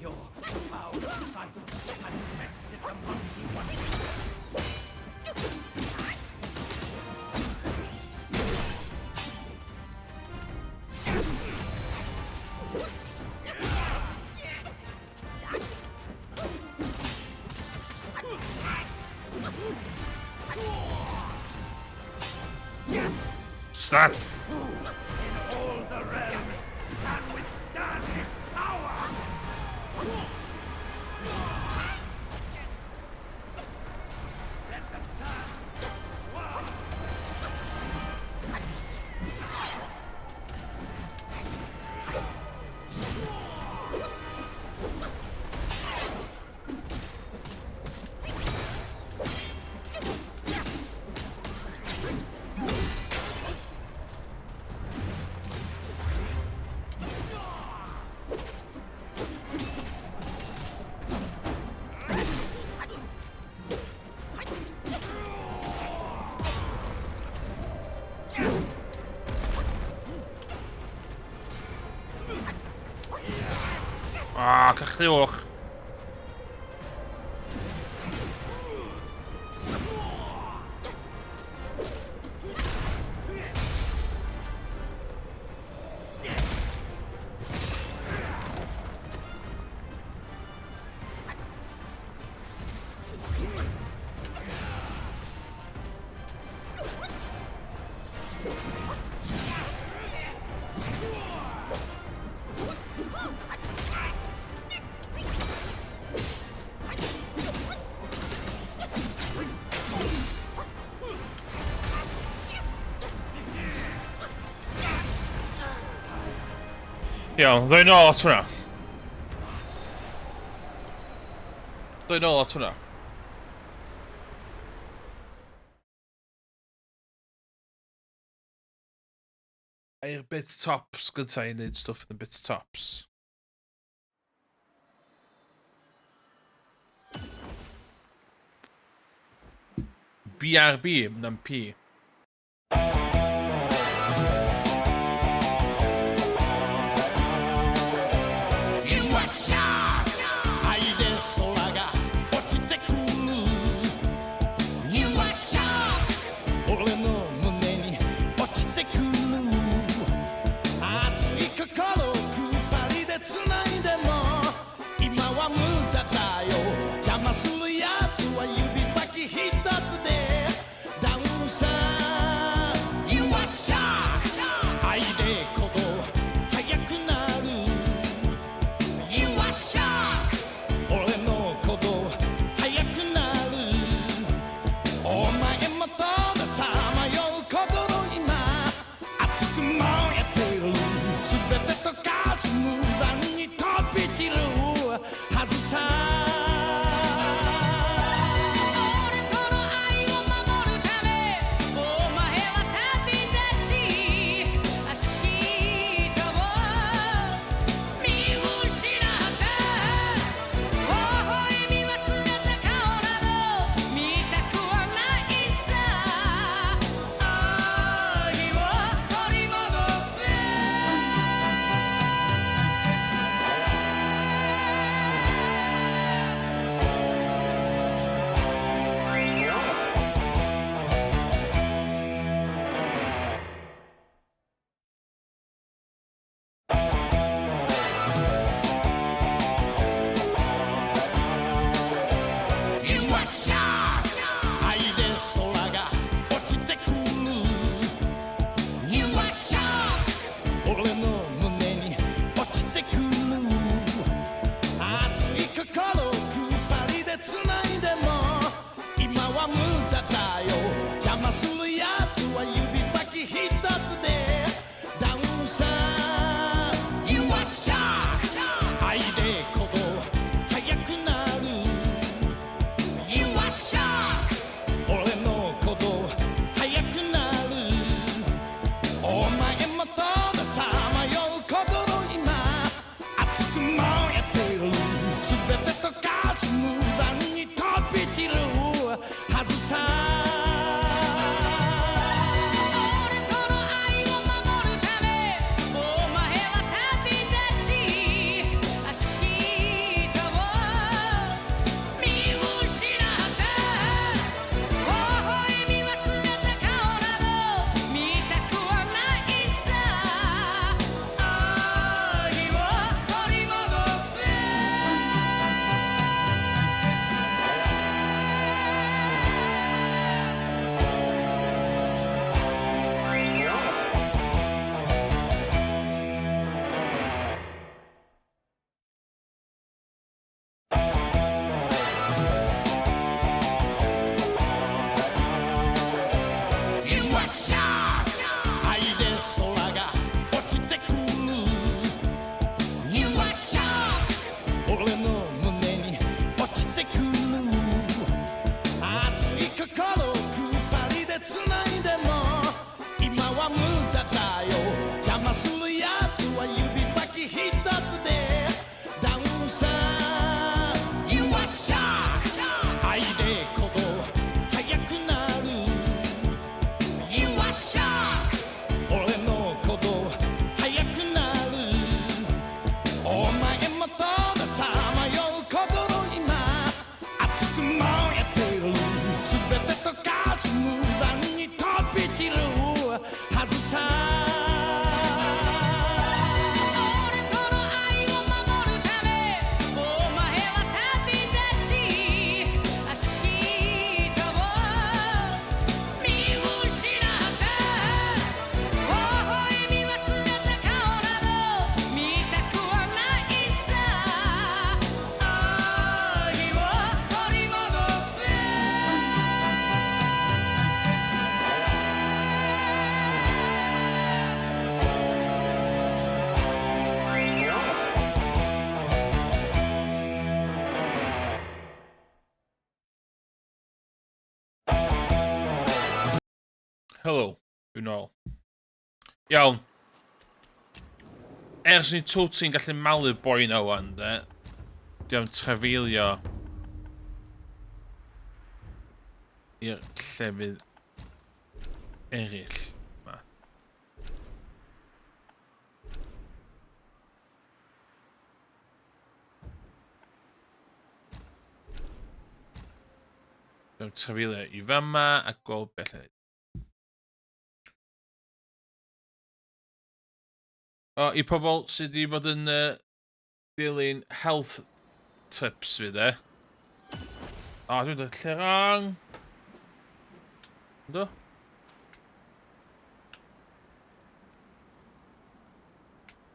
Your foul sight has bested the monkey once. Stop! Who in all the realms can withstand its power? Let the sand swirl. Ah, cachliwch. Iawn, ddoi nôl at hwnna. Ddoi nôl at hwnna. Ai'r bit tops gynta i wneud stwff yn y bit tops. BRB, na'n P. 邪魔するやつは指先一つでダウンさ。邪魔するやつは指先一つでダウンさ。 You are shark。 愛で鼓動速くなる。 You are shark。 俺の鼓動速くなる。お前もたださまよう心今熱く燃えてる。全て溶かす無残に飛び散るはずさ。俺との愛を守るためお前は旅立ち明日を見失った。微笑み忘れた顔など見たくはないさ。愛を取り戻せ。 You are shark。 愛で空が落ちてくる。 You are shark。 俺の胸に落ちてくる。熱い心を鎖で繋いでも今は無駄だよ。邪魔するやつは指先一つでダウンさ。 You are shark。 愛で鼓動速くなる。 You are shark。 俺の鼓動速くなる。お前もたださまよう心今熱く燃えてる。全て溶かす無残に飛び散るはずさ。俺との愛を守るためお前は旅立ち明日を見失った。微笑み忘れた顔など見たくはないさ。愛を取り戻せ。 Helo, dwi'n ôl. Iawn. Ers ni totally'n gallu malu'r boi na wan, de. Di am trafeilio i'r llefydd eraill. Ma. Di am trafeilio i fama a gweld beth lle. O, i pobl sydd wedi bod yn dilyn health tips fi, de. O, dwi'n dod lle wrong. Yndw?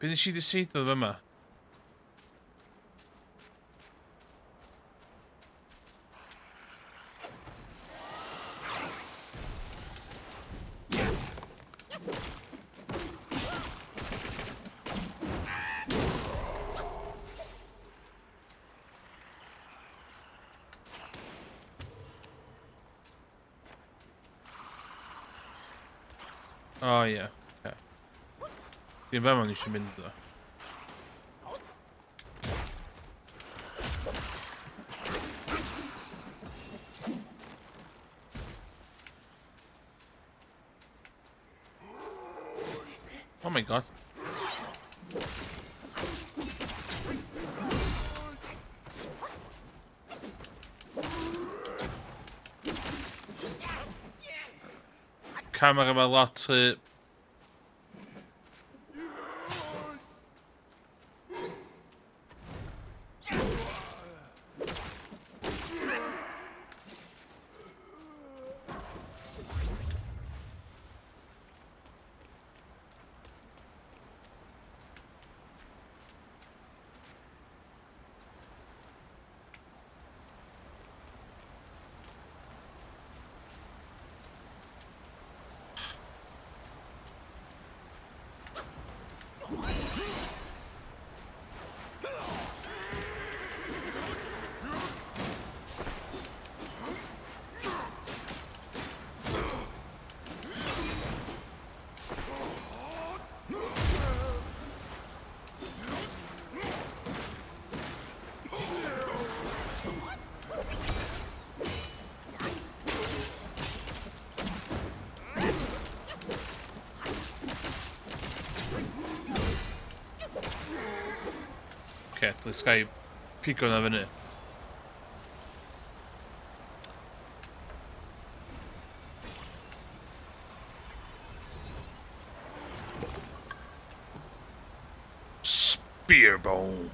Be nes i ddiseidio fyma? O ie, oce. Dim fama o'n i eisiau mynd o. Oh my god. Camera ma lot rhy. Okay, let's ga i pigo na fyny. Spearbone.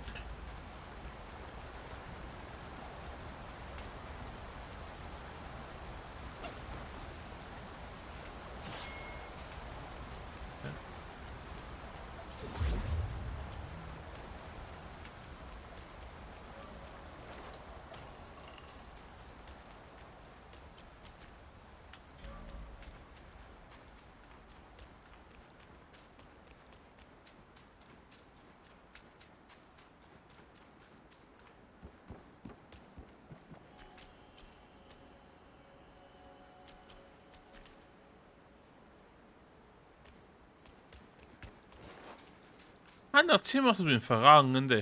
Hanner teimlo fatha dwi'n ffarang, yndi?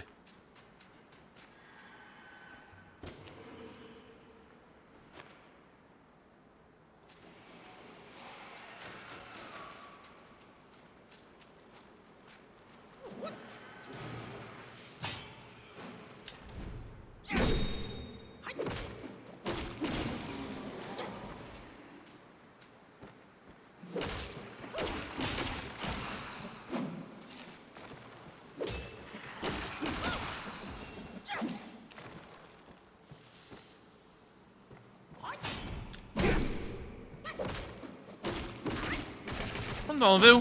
Ond dal yn fyw.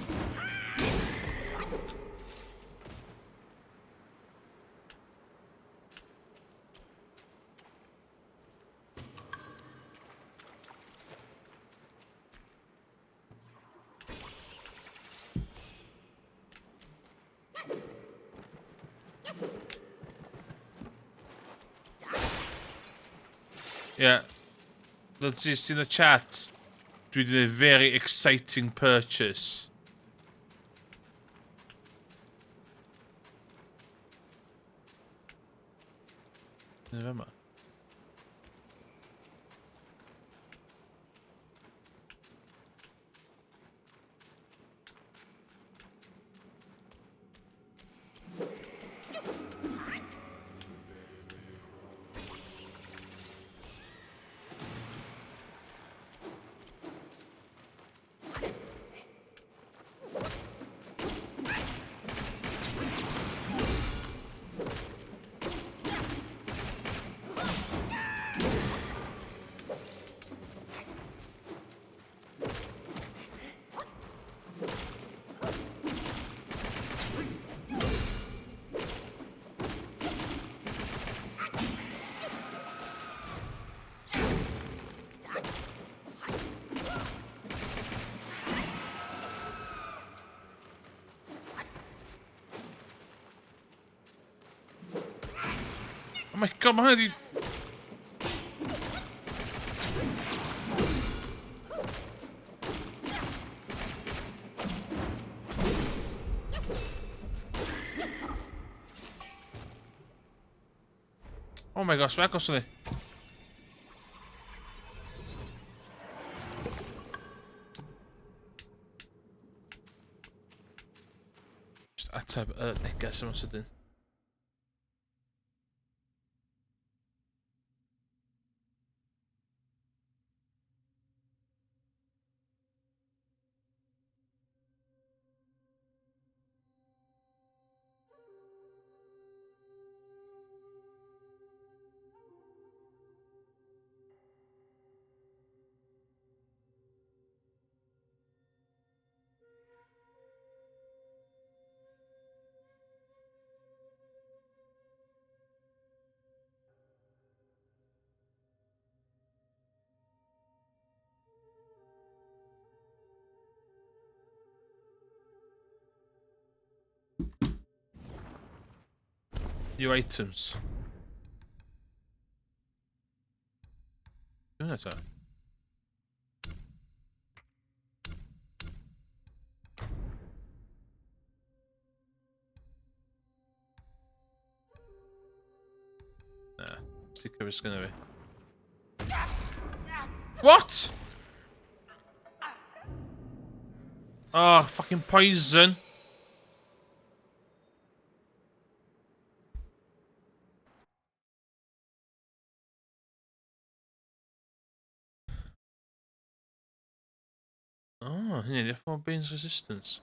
Yeah. Let's see in the chat. Dwi wedi gwneud very exciting purchase. Neu fama. Oh my god, mae hwnna di... Oh my gosh, mae agos ni. Just ateb y neges yma sydyn. New items. Hwnna ta? Na, sticker fi sgynna fi. What? Oh, fucking poison. Oh, hynny ydi for Bane's Resistance.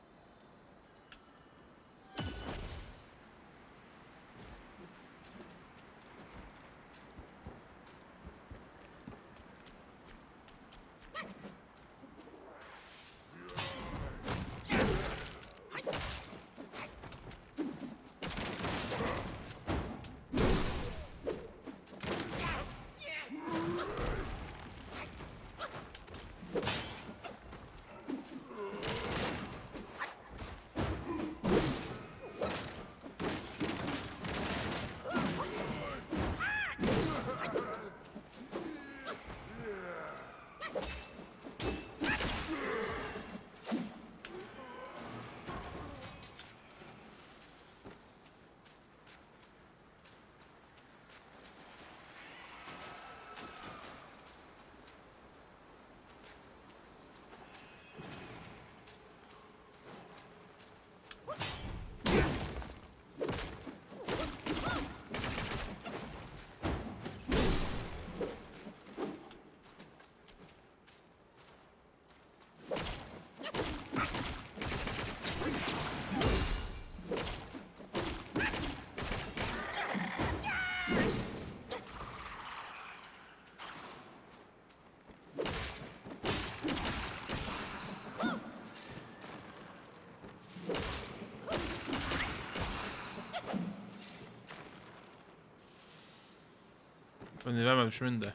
Fyny fe, mae'n mynd e.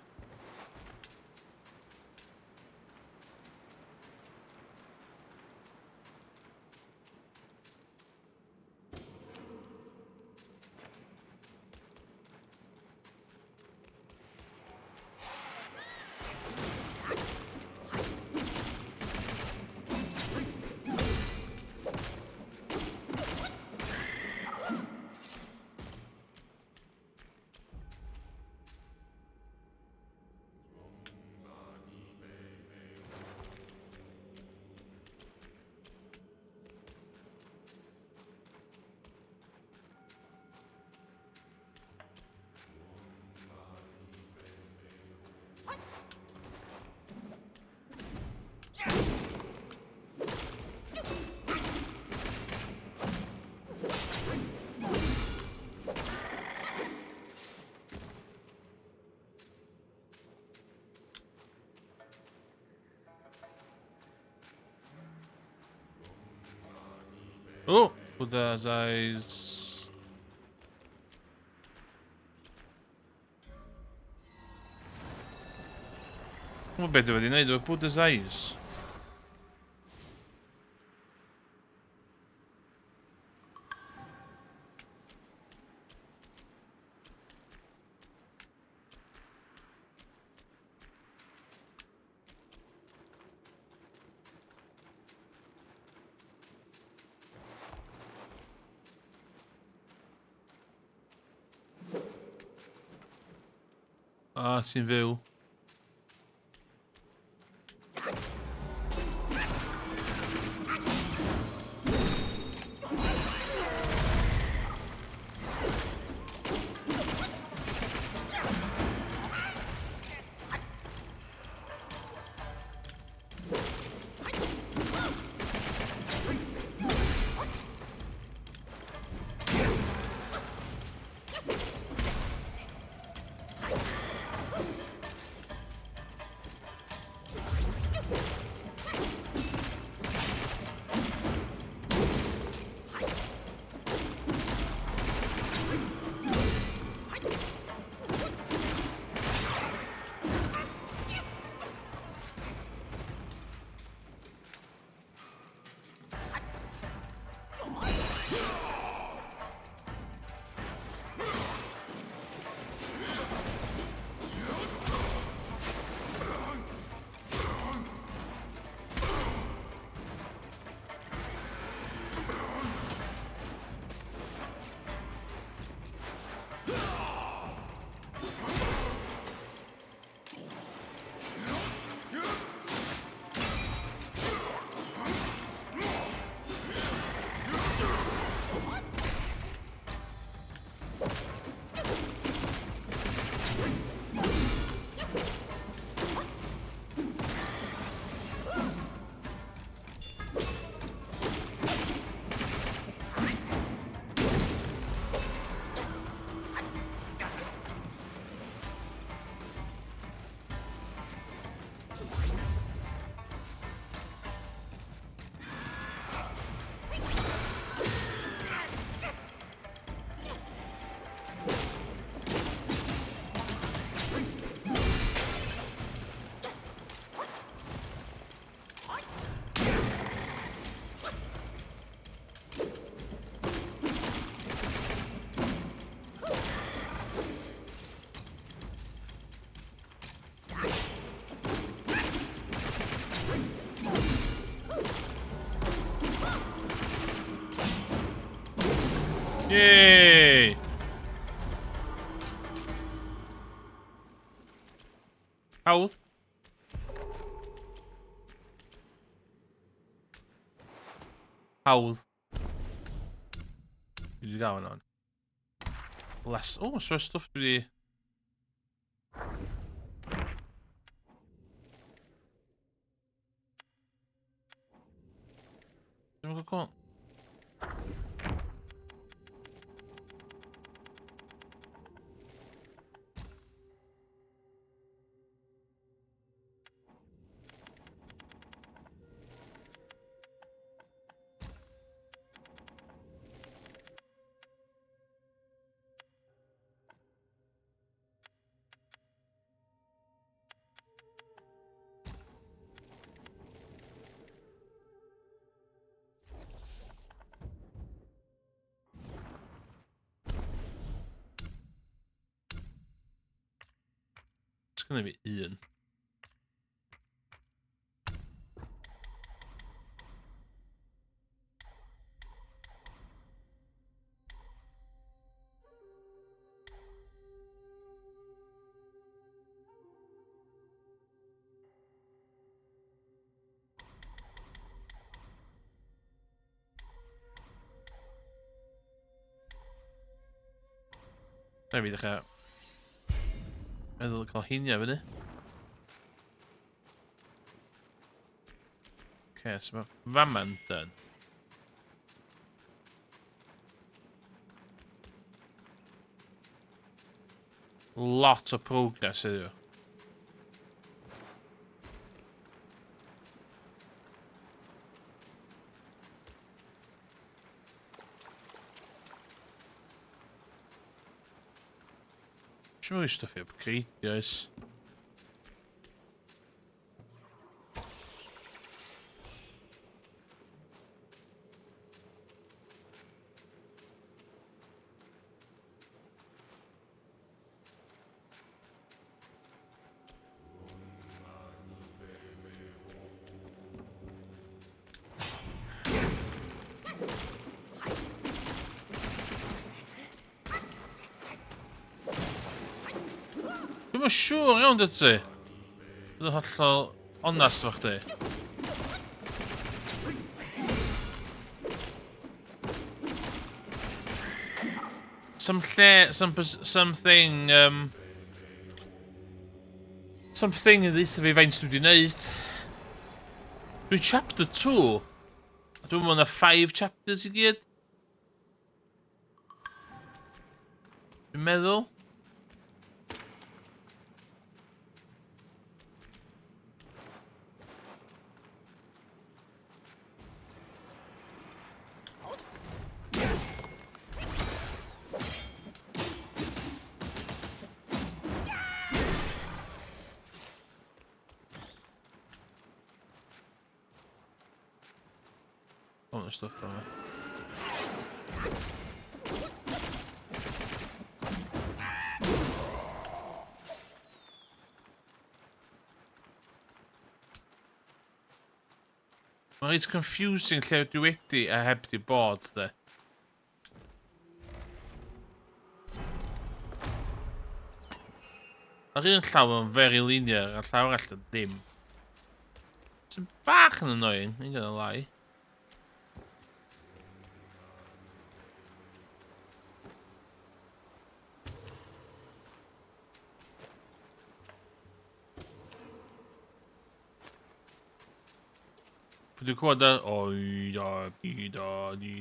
Oh, Buddha's eyes. Dwi'n beth dwi wedi gwneud efo Buddha's eyes. Ah, ti'n fyw. Yay! Hawdd. Hawdd. Dwi wedi gael hwnna. Less... O, oh, so stwff dwi wedi... Dwi'n gwybod cwl. Sgynna fi un. Na fi ddechrau meddwl cael heiniau fyny. Okay, so mae fama'n done. Lot o progress heddiw. Si'n mynd i stwff i upgrade, oes. Dwi'm yn siŵr iawn dwyt ti. Dwi'n hollol onast efo chdi. Some lle, some, something, something yn ddeutha fi faint dwi wedi wneud. Dwi'n chapter 2. Dwi'n meddwl na 5 chapters i gyd. Dwi'n meddwl. O, oh, stwff yma. Mae'n reit confusing lle dwi wedi a heb di bod, de. Ar un llaw mae'n very linear, a'r llaw arall yn ddim. Sy'n bach yn annoying, ain't gonna lie. Pwy dwi'n clywed da? Oi, da, bi, da, di.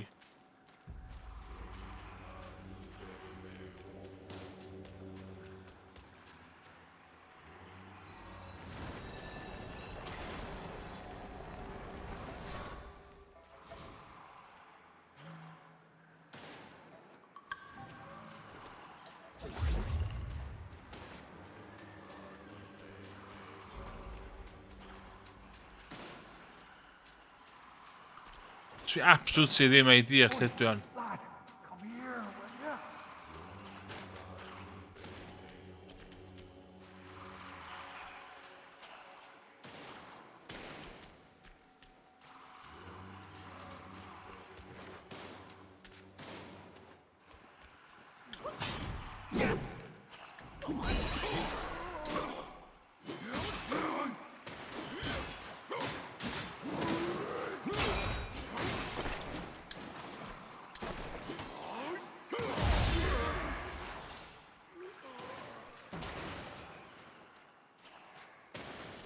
Dwi absolutely ddim idea lle dwi on.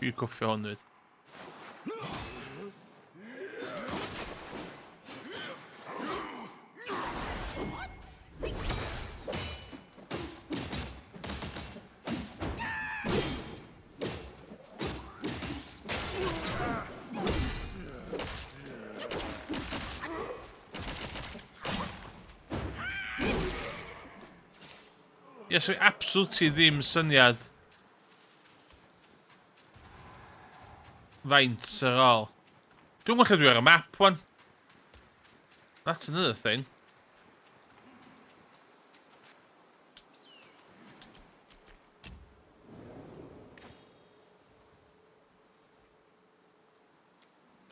Dwi'n cofio hwn fyd. Yes, fi absolutely ddim syniad faint ar ôl. Dwi'n gwybod lle dwi ar y map, wan. That's another thing.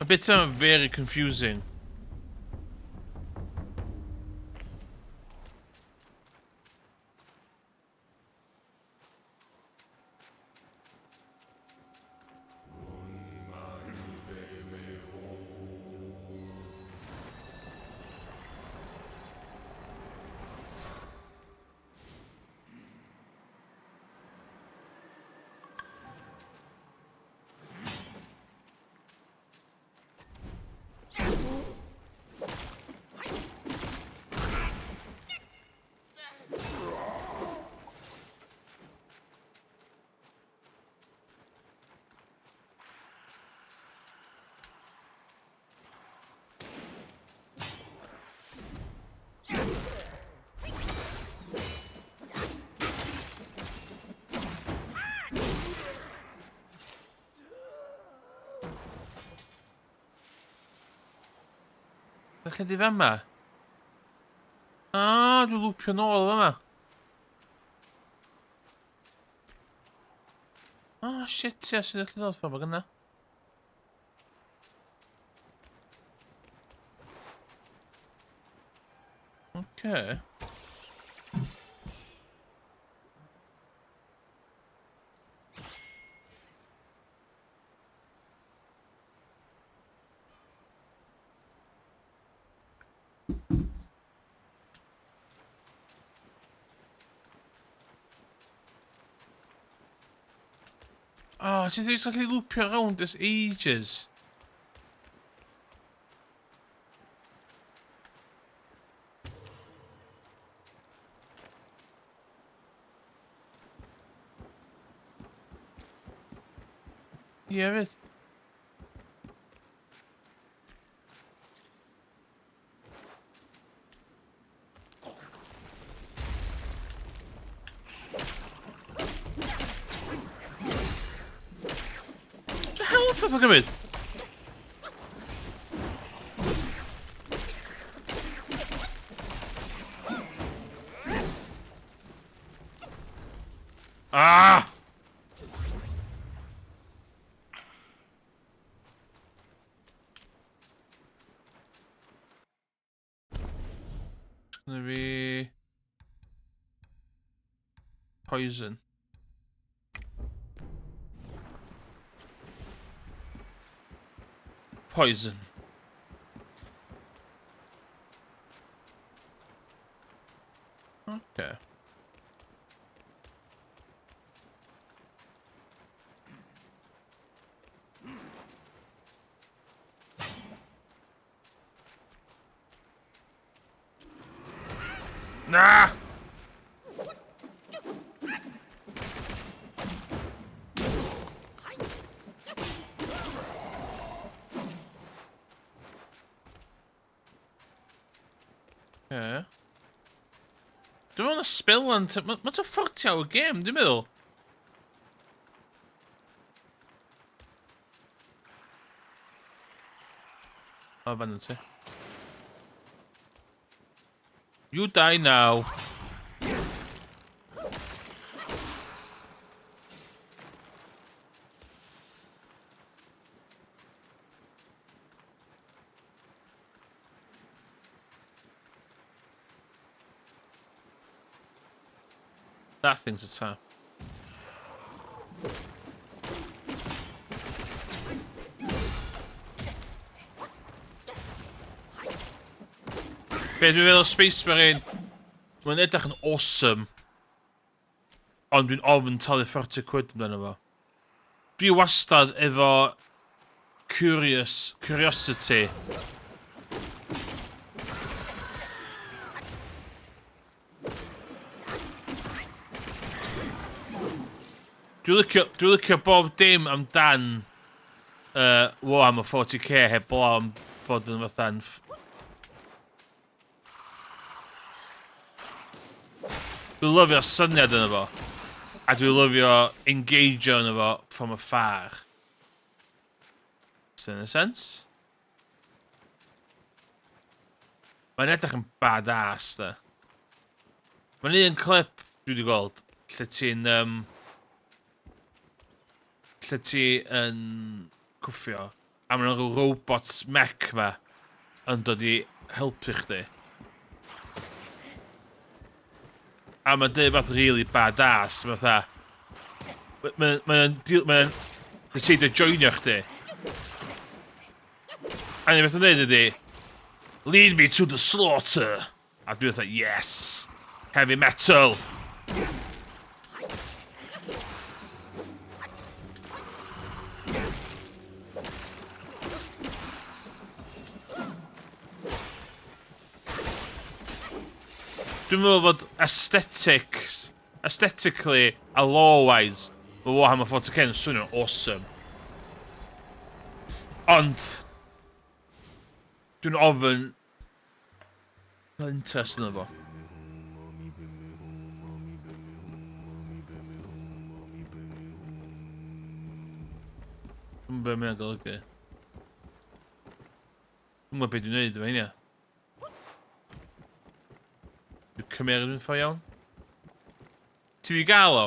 A bit of very confusing. Lle di fama? Ah, dwi'n lwpio nôl fama. Ah, shit, ia, sy'n gallu dod ffordd yna. Okay. Oh, ti ddim gallu lwpio rownd ers ages. Ie, yeah, fydd. The hell is this gymryd? Ah! It's gonna be... Poison. Poison. Okay. Na! Ie. Dwi'n meddwl na spell yn... Mae'n ta 40 hour game, dwi'n meddwl. O, fan ti. You die now. That thing's a tap. Be dwi'n feddwl Space Marine? Mae'n edrych yn awesome. Ond dwi'n ofn talu 40 quid amdano fo. Dwi wastad efo curious, curiosity. Dwi'n licio, dwi licio bob dim amdan uh, Warhammer 40k heb blaw am fod yn fatha'n... Dwi'n lyfio syniad yna fo. A dwi'n lyfio engageio yna fo from afar. Is that in a sense? Mae'n edrych yn badass, da. Mae'n un clip dwi wedi gweld lle ti'n... Um, lle ti yn cwffio a mae'n rhyw robots mech ma yn dod i helpu chdi. A mae'n dweud fath really badass, mae'n fatha... Mae'n mae'n mae'n decidio joinio chdi. A ni beth yn dweud ydi, lead me to the slaughter. A dwi fatha, yes! Heavy metal! Dwi'n meddwl fod aesthetics, aesthetically a lore-wise, mae Warhammer 40k yn swnio'n awesome. Ond, dwi'n ofyn cael interest yno fo. Dwi'n gwybod beth mae'n golygu. Dwi'n gwybod beth dwi'n neud efo hynny. Dwi'n cymeryd yn ffordd iawn. Ti di gael o?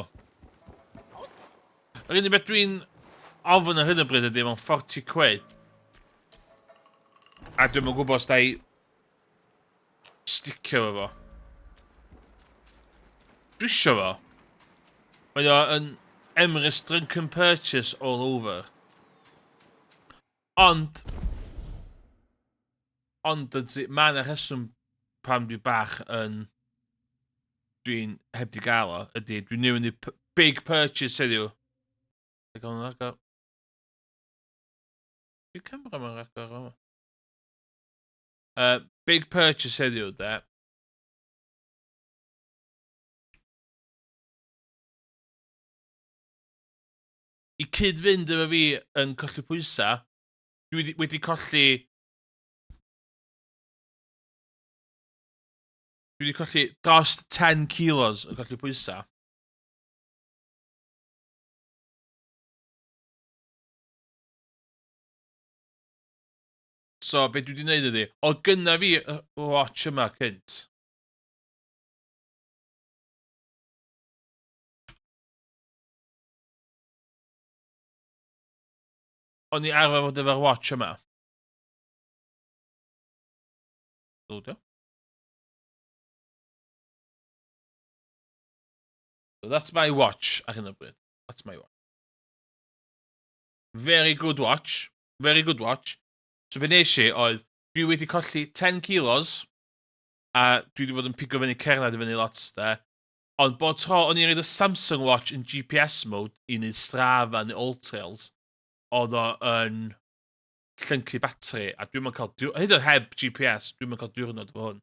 Yr unig beth dwi'n ofyn ar hyn o bryd ydy mewn 40 quid. A dwi'm yn gwybod os da i sticio efo fo. Dwi isio fo. Mae o yn Emrys Drunken Purchase all over. Ond, ond ydy, mae yna rheswm pam dwi bach yn, dwi'n heb di gael o, ydy, dwi'n newid i big purchase heddiw. Dwi'n gael yn agor. Dwi'n camera ma'n agor yma. Big purchase heddiw, de. I cyd-fynd efo fi yn colli pwysau, dwi wedi, wedi colli... Dwi wedi colli dros 10 kilos yn colli pwysau. So, be dwi wedi gwneud ydy, o gynna fi y watch yma cynt. O'n i arfer fod efo'r watch yma. Loadio. So that's my watch ar hyn o bryd. That's my watch. Very good watch. Very good watch. So be nes i oedd, dwi wedi colli 10 kilos, a dwi wedi bod yn pigo fyny cerdded i fyny lot, de. Ond bod tro o'n i'n rhaid y Samsung Watch yn GPS mode i wneud Strava neu All Trails, oedd o yn llyncu batri, a dwi'n cael, hyd yn heb GPS, dwi'n cael diwrnod efo hwn.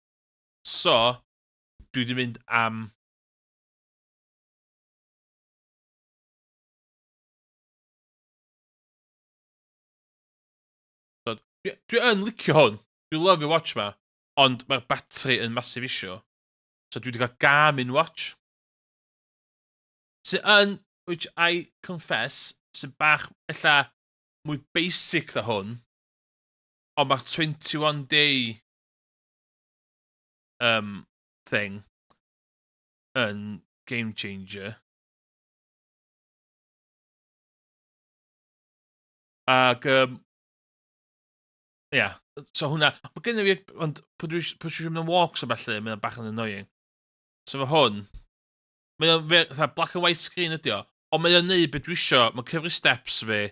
So, dwi wedi mynd am So, dwi, dwi yn licio hwn. Dwi'n love watch ma. Ond mae'r battery yn massive issue. So dwi wedi cael Garmin watch. Sy'n yn, which I confess, sy'n bach, ella, mwy basic na hwn. Ond mae'r 21 day um, thing yn game changer. Ac, um, ia, yeah, so hwnna, mae gen i fi, ond pwy dwi pwy dwi mynd am walks o felly, mae'n bach yn annoying. So fo hwn, mae o'n fatha black and white screen ydi o, ond mae o'n neud beth dwi isio, mae'n cyfri steps fi,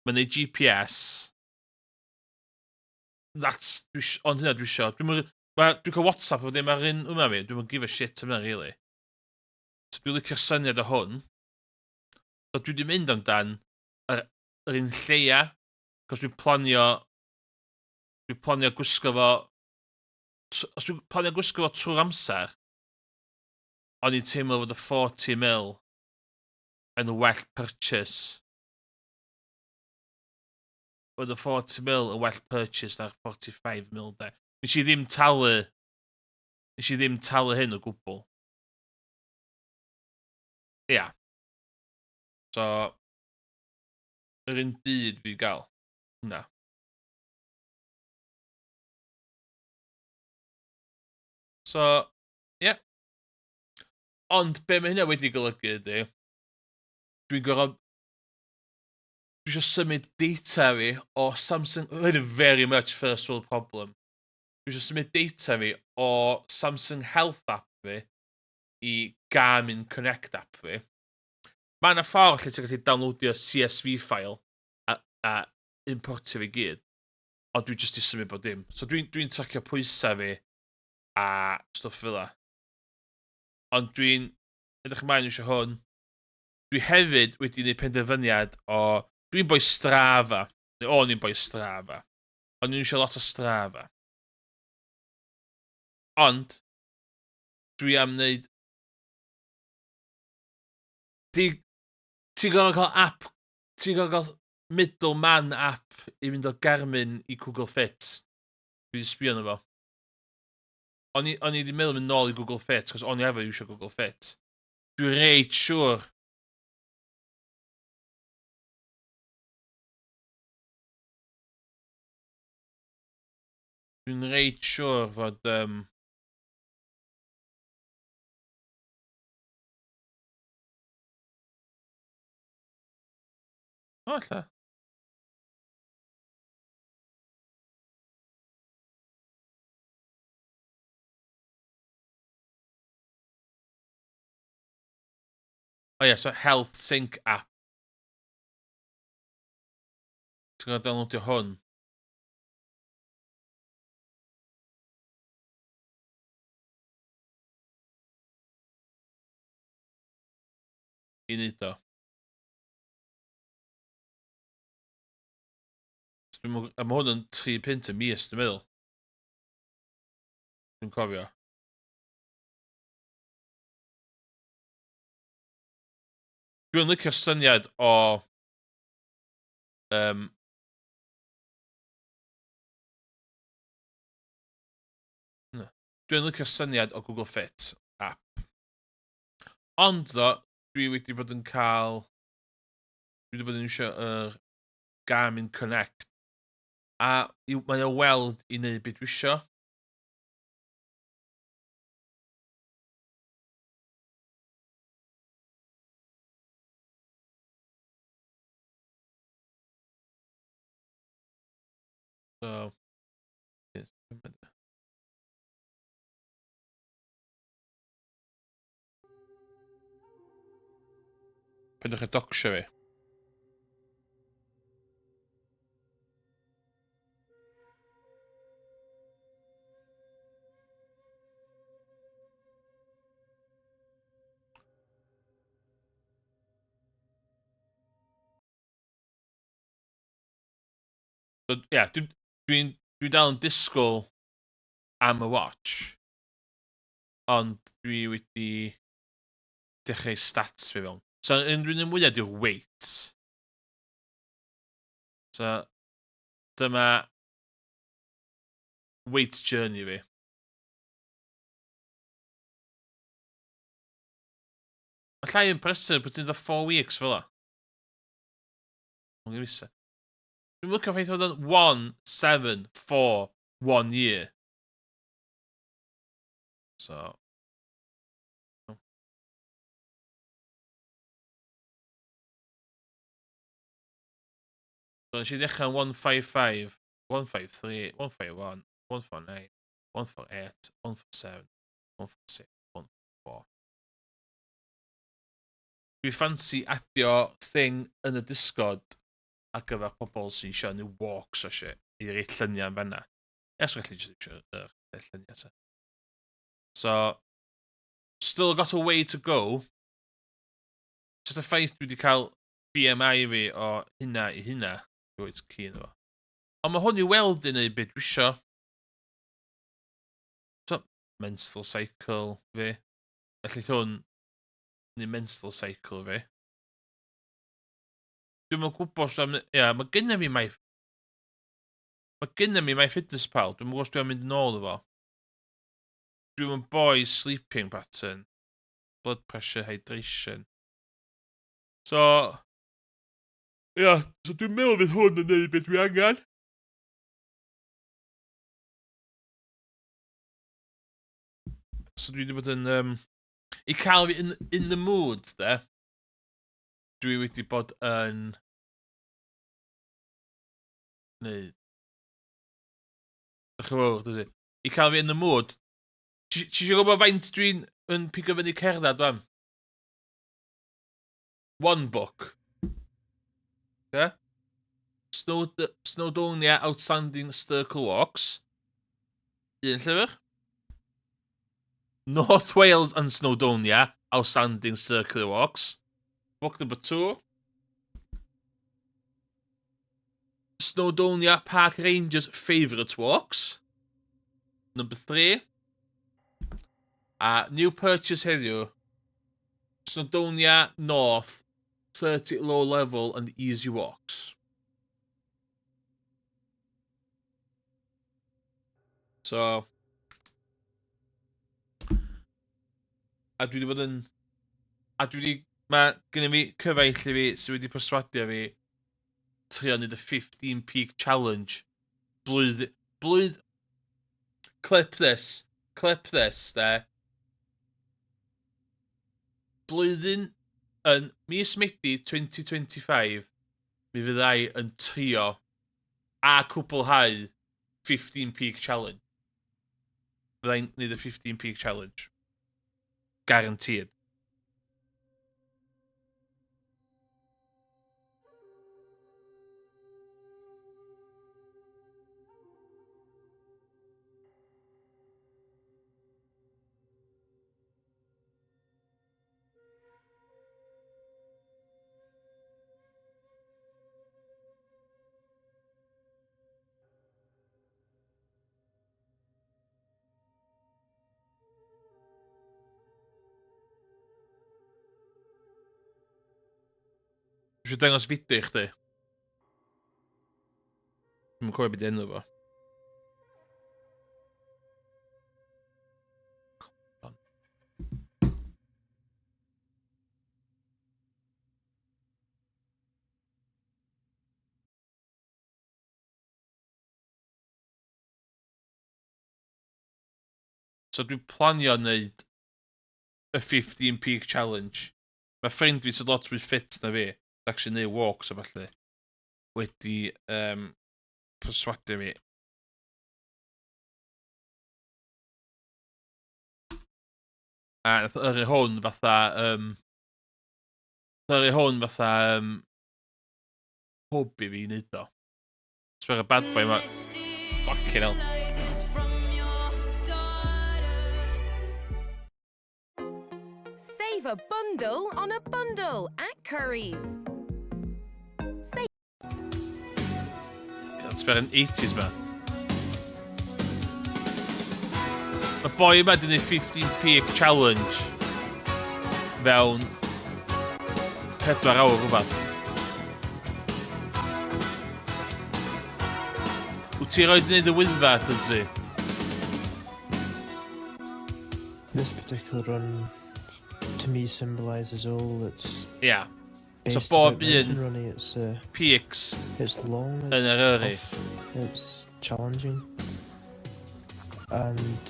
mae'n neud GPS. That's, dwi isio, ond hynna dwi isio. Dwi'n dwi'n cael WhatsApp o ddim ar un yma fi, dwi'n give a shit am hynna, really. So dwi'n licio'r syniad o hwn. So dwi wedi mynd amdan. Yr, yr un lleia, cos dwi'n planio, dwi'n planio gwisgo fo, os dwi'n planio gwisgo fo trwy'r amser, o'n i'n teimlo fod y 40 mil yn well purchase. Fod y 40 mil yn well purchase na'r 45 mil de. Nes i ddim talu, nes i ddim talu hyn o gwbl. Ia. Yeah. So, yr un byd fi gael. Hwna. So, ie. Yeah. Ond be mae hynna wedi golygu ydy, dwi'n gorfod... Dwi eisiau symud data fi o Samsung... Hyn yn very much first world problem. Dwi eisiau symud data fi o Samsung Health app fi i Garmin Connect app fi. Mae yna ffordd lle ti'n gallu downloadio CSV file a, a importio fi gyd. Ond dwi jyst i symud bod dim. So dwi'n dwi, tracio pwysau fi a stwff fel la. Ond dwi'n edrych ymlaen eisiau hwn. Dwi hefyd wedi gwneud penderfyniad o... Dwi'n boi Strava. Neu o'n i'n boi Strava. O'n i'n eisiau lot o Strava. Ond, dwi am wneud... Ti, ti'n gorfod cael app... Ti'n gorfod cael middleman app i fynd o Garmin i Google Fit. Dwi wedi sbio arno fo. O'n i, o'n i wedi meddwl mynd nôl i Google Fit, cos o'n i arfer iwsio Google Fit. Dwi'n reit siŵr. Dwi'n reit siŵr fod... Um, O, ella. O ie, so Health Sync app. Ti'n gwybod downloadio hwn? I wneud o. So, a mae hwn yn 3 punt y mis, dwi'n meddwl. Dwi'n cofio. Dwi'n licio'r syniad o... Um, no. Dwi'n licio'r syniad o Google Fit app. Ond ddo, dwi wedi bod yn cael... Dwi wedi bod yn eisiau yr Garmin Connect. A mae o weld i wneud beth dwi isio. So, yes. Peidiwch â docsio fi. So, ie, yeah, dwi'n dwi, dwi dal yn disgwyl am y watch. Ond dwi wedi dechrau stats fi fewn. So, unrhyw un mwyaf di'r weight. So, dyma weight journey fi. Mae llai yn prysur bod ti'n dod 4 weeks fel o. Mae'n gyfisa. Dwi'n lycio ffaith fod yn 1, 7, 4, 1 year. So. So nes i ddechrau yn 155, 153, 151, 149, 148, 147, 146, 144. Dwi ffansi adio thing yn y Discord ar gyfer pobl sy'n eisiau new walks a shit i rei lluniau yn fanna. Ie, so gallu jyst eisiau yr lluniau ta. So, still got a way to go. Just y ffaith dwi wedi cael... BMI fi o hynna i hynna. Dwi'n keen efo. Ond mae hwn i weld yn neud beth dwi isio. So, menstrual cycle fi. Felly hwn, neu menstrual cycle fi. Dwi'm yn gwybod os dwi'n... Ia, mae gennym fi my... Mae gennym fi MyFitnessPal. Dwi'm yn gwybod os dwi'n mynd yn ôl efo. Dwi'm yn boi sleeping pattern. Blood pressure, hydration. So... Ia, so dwi'n meddwl fydd hwn yn neud beth dwi angen. So dwi wedi bod yn... I cael fi in the mood, de, dwi wedi bod yn... Neu... Dych chi'n fawr, dydy. I cael fi in the mood. Ti eisiau gwybod faint dwi'n yn pigo fyny cerdded, wan? One book. Yeah? Snowdonia Outstanding Circle Walks. Un llyfr. North Wales and Snowdonia Outstanding Circular Walks. Book number 2. Snowdonia Park Rangers Favourite Walks. Number 3. A new purchase heddiw. Snowdonia North 30 Low Level and Easy Walks. So, a dwi wedi bod yn... A dwi wedi... Mae gennym fi cyfaill i fi sydd wedi perswadio fi trio wneud y 15 Peak Challenge. Blwydd... Blwydd... Clip this. Clip this, de. Blwyddyn yn mis Medi 2025, mi fyddai yn trio a cwblhau 15 Peak Challenge. Fyddai'n gwneud y 15 Peak Challenge. Guaranteed. Dwi eisiau dangos fideo i chdi. Dwi'm yn cofio beth enw fo. So dwi'n planio wneud y 15 Peak Challenge. Mae ffrind fi sydd lot fwy ffit na fi, actually neud walks a ballu, wedi perswadio fi. A nath o yrru hwn fatha, nath o yrru hwn fatha, hwb i fi i wneud o. Sbio ar y bad boy ma. Fucking hell. Save a bundle on a bundle at Currys. Save. Sbio ar yn 80s ma. Mae boi yma di wneud 15 peak challenge fewn 4 awr rhywbeth. Wyt ti roed wneud y Wyddfa, dyn ti? This particular run, to me, symbolises all that's Ia. So best bob about mountain un running. It's, peaks it's long, yn it's Eryri. tough, it's challenging, and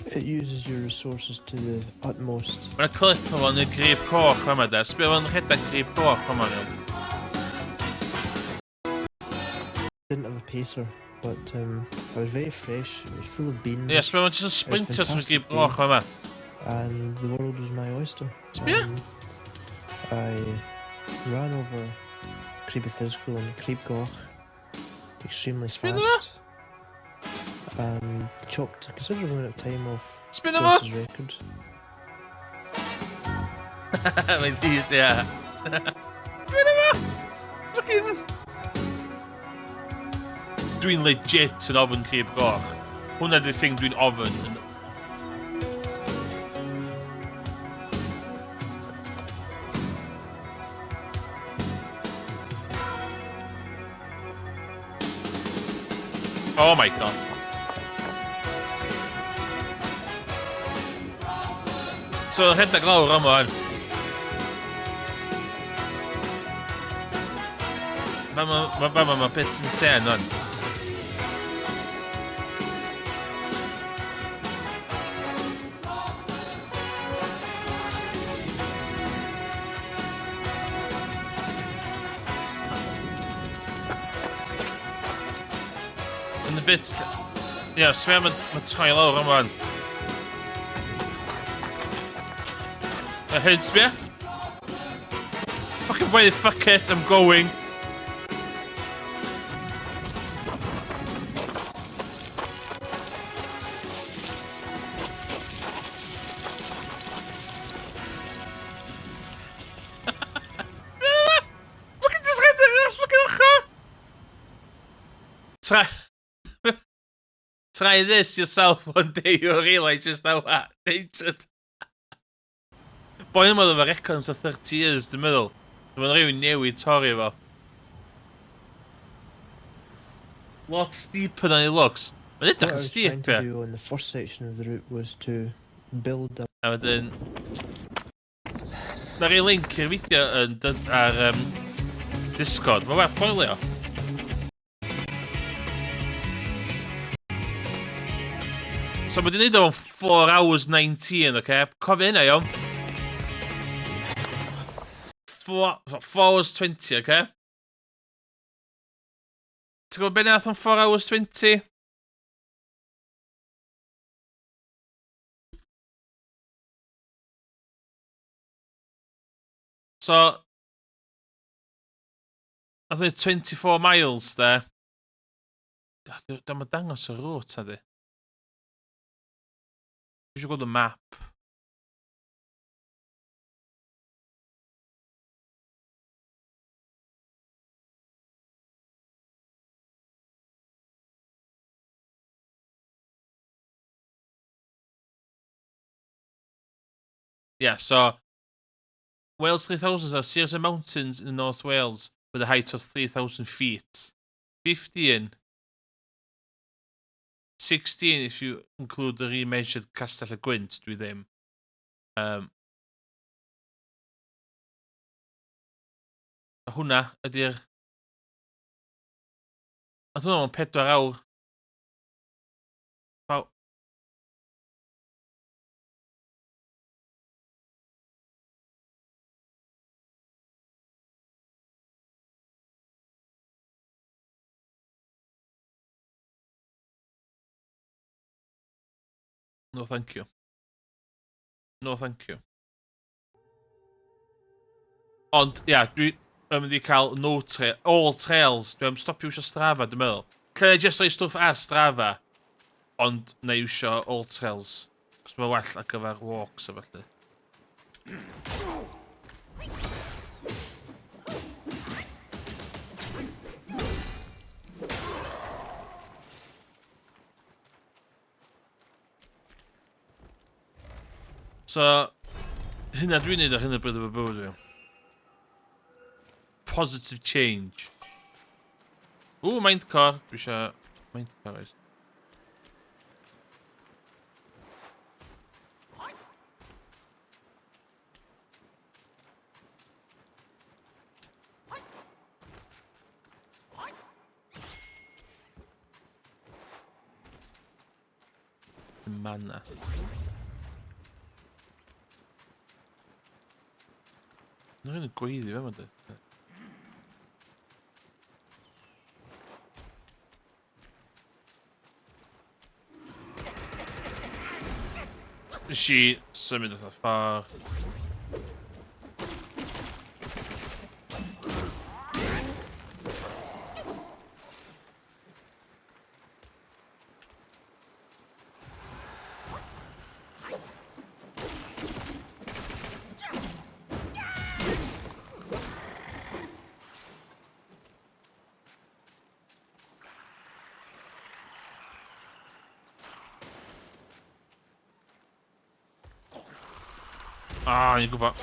it uses your resources to the utmost. Mae'na clip o fo'n y grib coch fama de. Sbio fo'n rhedeg grib coch fama iawn. Didn't have a pacer, but I was very fresh, I was full of beans. Ie, sbio fo'n just yn It was sprintio trwy'r fantastic grib coch day. fama. And the world was my oyster. Sbio? I ran over Crib Ysgol and Crib Goch extremely Sbio fo? fast. And chopped a considerable amount of time off Sbio fo? Joss's record. Mae'n ddydd, ia. Dwi'n yma! Fucking... Dwi'n legit yn ofn crib goch. Hwna di'r thing dwi'n ofn. Yn... Oh my god. So, rhedeg lawr yma wan. Fama, fama, mae bit insane wan. Yn y bit... Ie, yeah, sbia, mae ma troi lawr yma wan. Mae hyn, sbia? Fucking way, fuck it, I'm going. Fucking just rhedeg ar fucking ochr! Try... Try this yourself one day, you'll realise just how dangerous. Boi yma oedd efo record am tua 30 years, dwi'n meddwl. Dwi'n meddwl rhywun newid torri fo. Lot steeper than it looks. Mae'n edrych What I yn was trying steep, to ie. do on the first section of the route was to build up A wedyn... Na rei link i'r fideo yn ar Discord. Mae werth boilio. So mae wedi gwneud o'n 4 hours 19, oce? Okay? Cofio hynna, iawn. 4, 4 hours 20, oce? Okay? Ti'n gwybod beth nath o'n 4 hours 20? So, nath o 24 miles, de. Dyma dangos y route, na di. Dwi eisiau gweld y map. Yeah, so Wales 3000 are a series of mountains in North Wales with a height of 3,000 feet. 15. 16 if you include the remeasured Castell y Gwynt, dwi ddim. A hwnna ydy'r... Oedd hwnna mewn 4 awr. Paw... No, thank you. No, thank you. Ond, ia, yeah, dwi yn mynd i cael no trail, all trails. Dwi am stopio iwsio Strava, dwi'n meddwl. Lle na jyst rhoi stwff ar Strava, ond na iwsio all trails. Cos mae'n well ar gyfer walks a felly. So, hynna dwi'n neud ar hyn o bryd efo bywyd fi. Positive change. Ooh, mindcore. Dwi eisiau mindcore, oes. Mana. Mae'n yn gweiddi fe, mae'n dweud. Nes i symud wrth y ffordd. Ah, ni'n gwybod.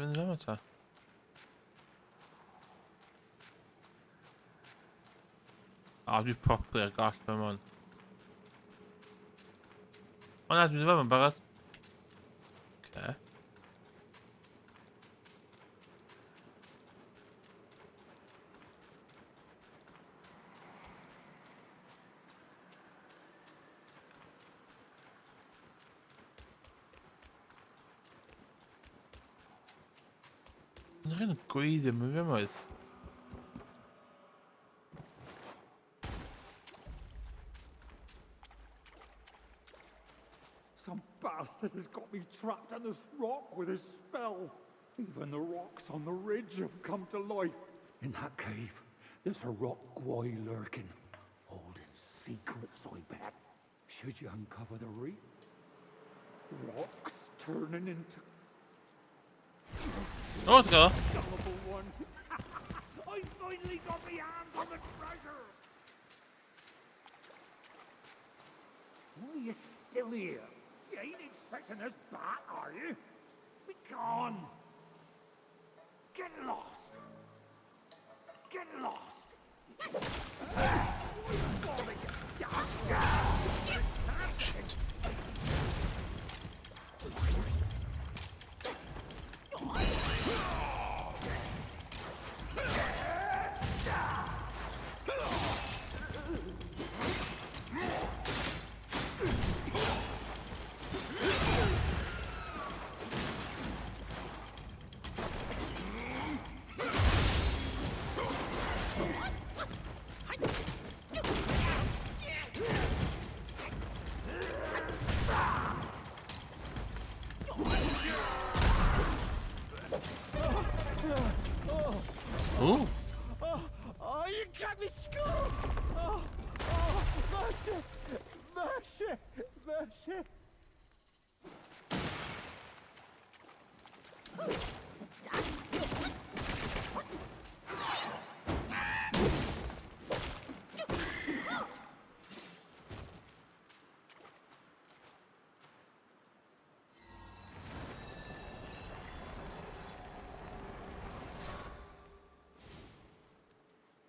Dwi'n mynd i fama ta? A, dwi properly ar goll fan hwn. O na, dwi'n mynd i fama'n barod. Okay. Yna chi'n gweithio mewn fi oedd. Some bastard has got me trapped in this rock with his spell. Even the rocks on the ridge have come to life. In that cave, there's a rock guy lurking, holding secrets, I bet. Should you uncover the reef? Rocks turning into... O, ti'n gael o? Gullible one. I finally got my hands on the treasure! Why are you still here? You ain't expecting us back, are you? Be gone! Get lost! Get lost! Shit. Ooh. Oh, oh, you got me schooled! Oh, oh, mercy! Mercy! Mercy!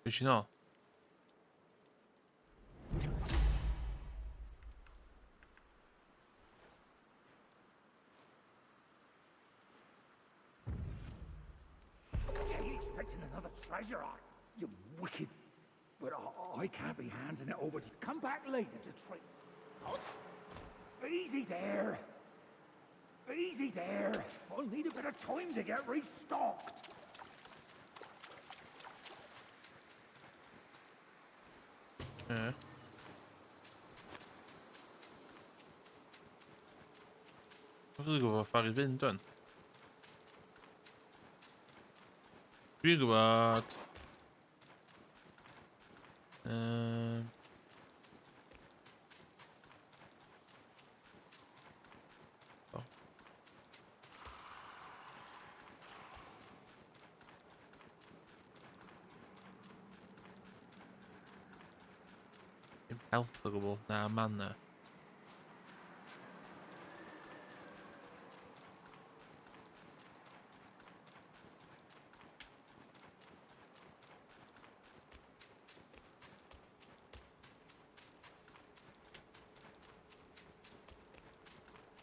Be sy'n ôl? You ain't expecting another treasure, are you? You wicked. But I can't be handing it over to you. Come back later to try. Easy there. Easy there. I'll need a bit of time to get restocked. Ie. Dwi'n rili gwybod ffordd i fynd wan. Dwi'n gwybod. Oh. Dim health o gwbl, na mana.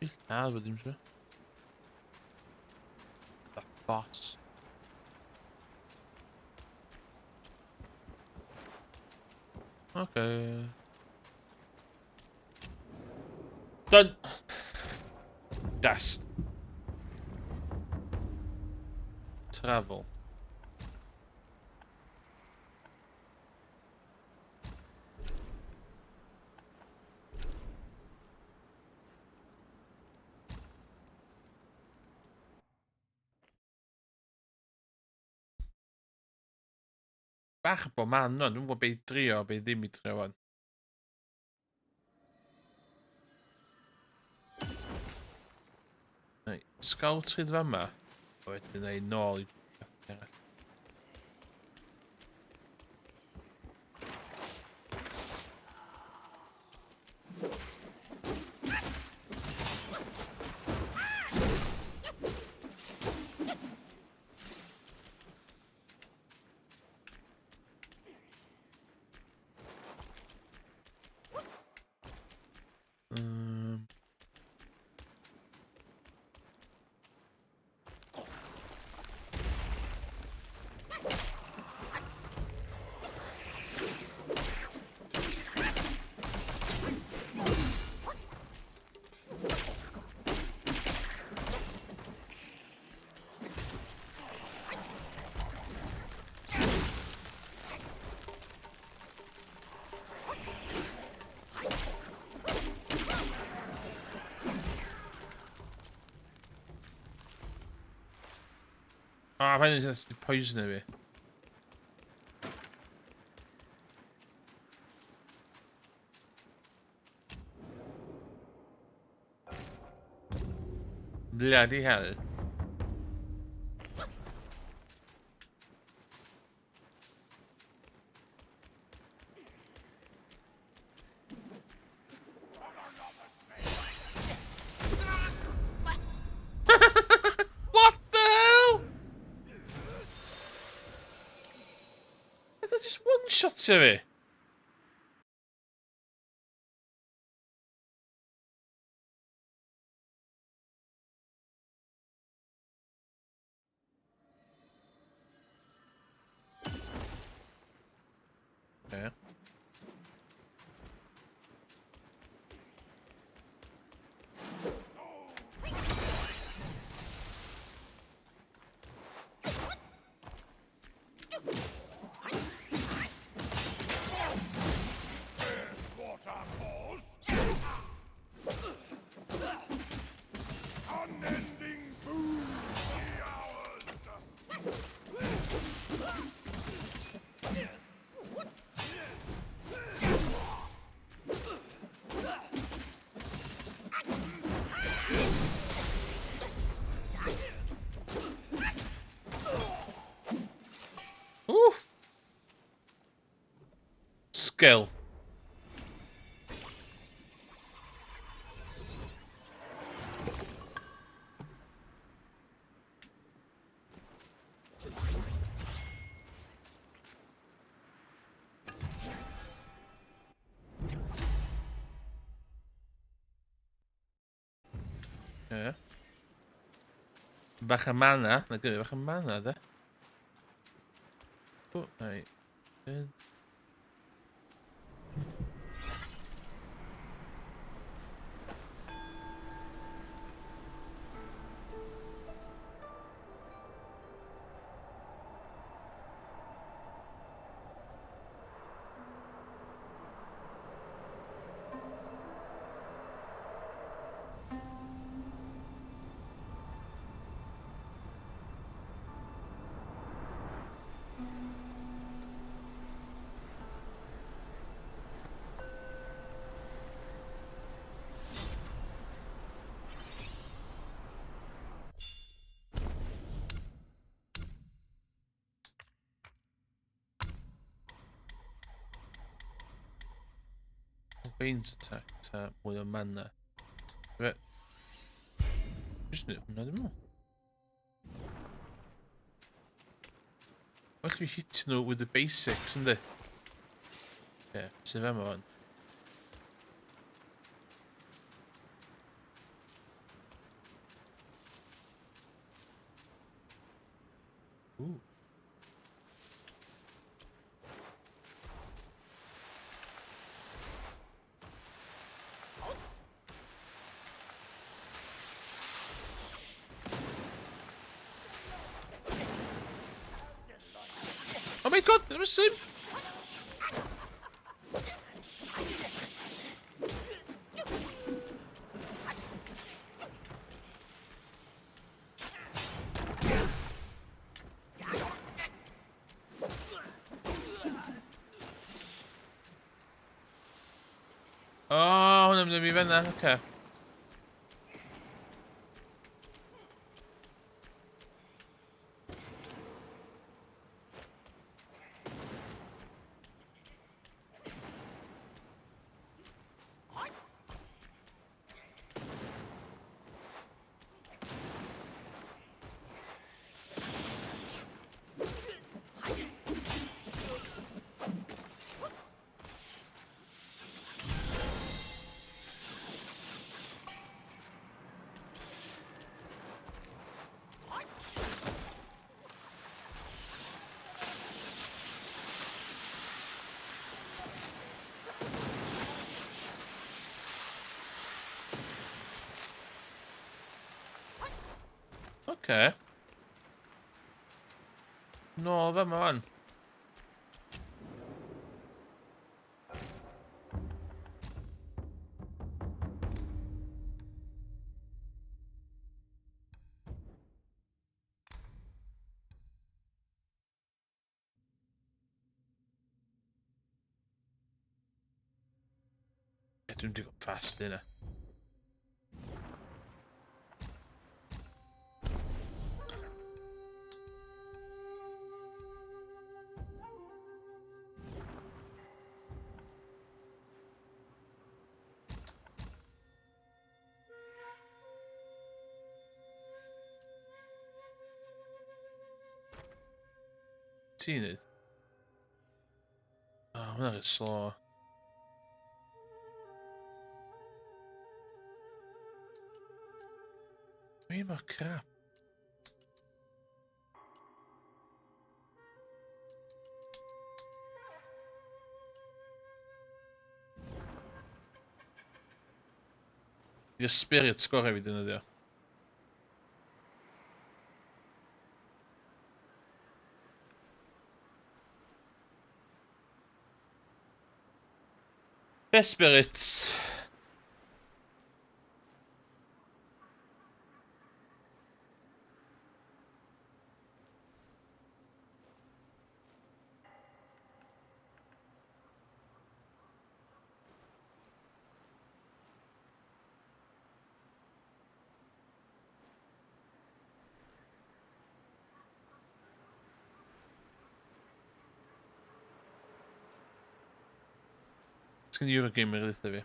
Dwi'n lladd fo, dim siŵr. The boss. Okay. Done. Dest. Travel. Bach o bob man wan. Dwi'n gwybod be i drio, be ddim i drio wan. Right, scout hyd fama. A wedyn na i nôl i arall. Ah, mae'n just poison fi. Bloody hell. What the hell? Nath o just one-shotio fi? Okay. Oof. Skill. Yeah. Bach o mana. Na gyrru bach o mana, de. O, na i. Un. Bane's attack ta mwy o mana. Fe... Jyst nid hwnna ddim meddwl. Well fi hit nhw with the basics, yndi? Ie, yeah, sy'n fe fan. Ooh. Oh my god, there was him! O, oh, hwnna'n mynd i fi fanna, oce. Okay. Oce. Nôl fama wan. Dwi'n digon fast hynna. Ti'n neud? O, oh, hwnna'n reit slow. Dwi'n mor crap. Di'r spirit gorau fi defnyddio. Be spirits? Sgyn Eurogamer ddeutha fi.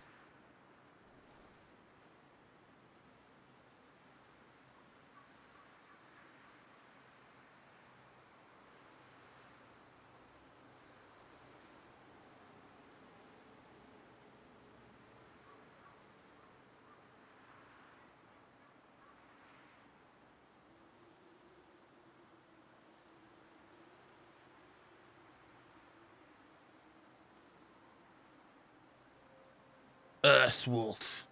Earthwolf.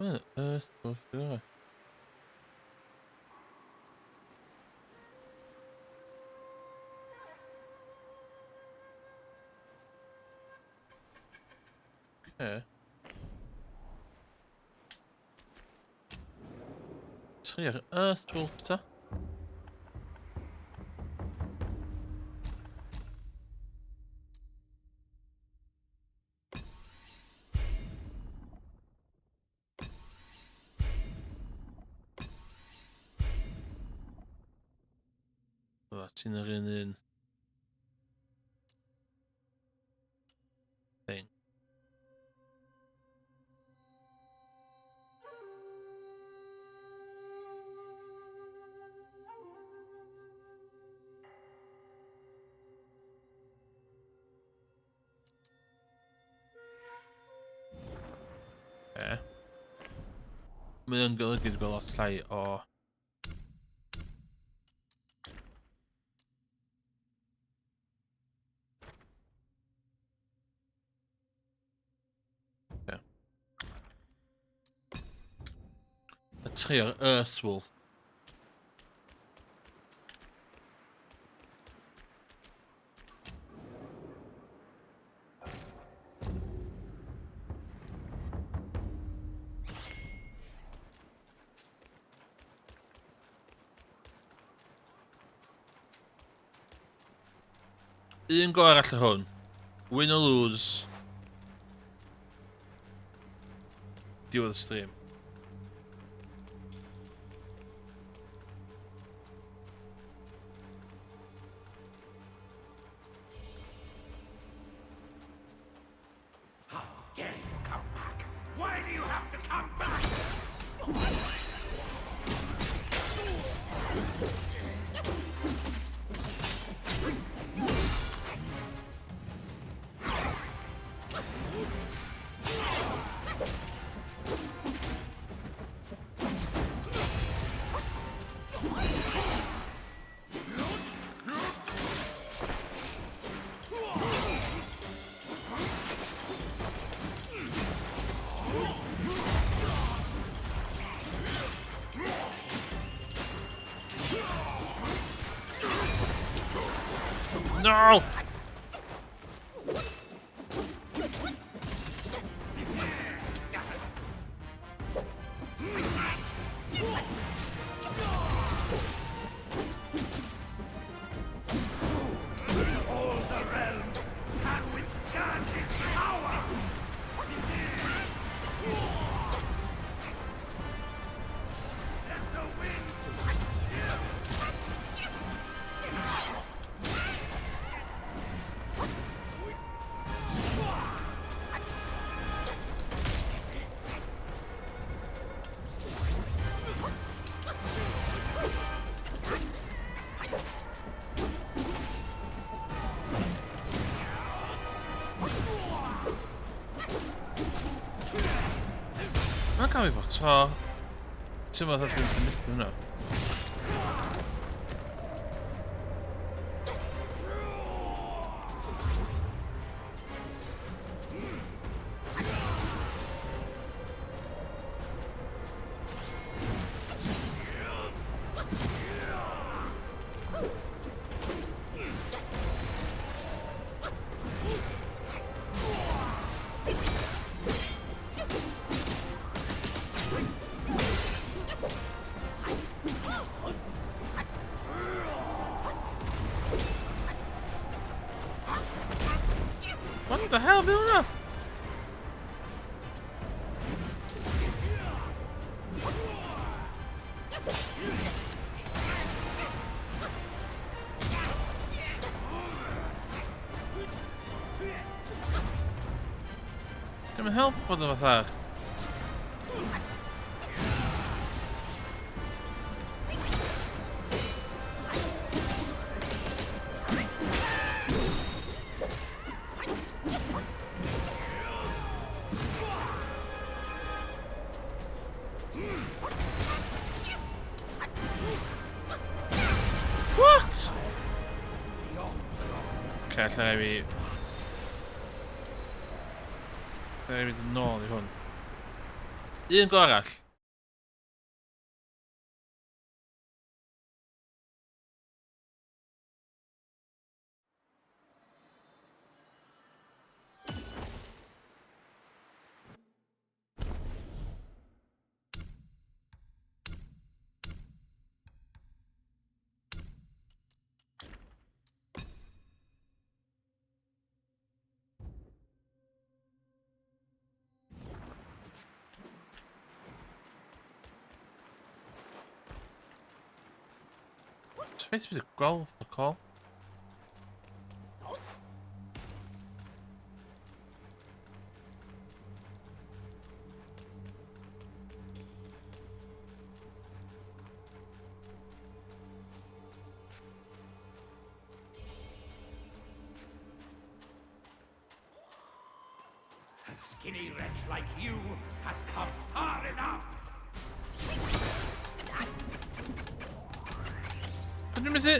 What earth was that? Okay. Trio'r Earth Wolf ta. O, ti'n yr un un. Thing. Okay. Mae o'n golygu dwi'n gweld lot llai o trio'r Earthwolf. Un go arall ar hwn. Win or lose. Diwedd y stream. How dare you come back? Why do you have to come back? No! All the realms can withstand its power! Let the wind Mae'n cael ei fod to. Ti'n meddwl dwi'n methu hwnna. What the hell, be hwnna? Dim yn help bod o fatha... What? Okay, allai fi... Allai fi ddod nôl i hwn. Un go arall. It's basically a golf call. A skinny wretch like you has come far enough! Dwi'n methu...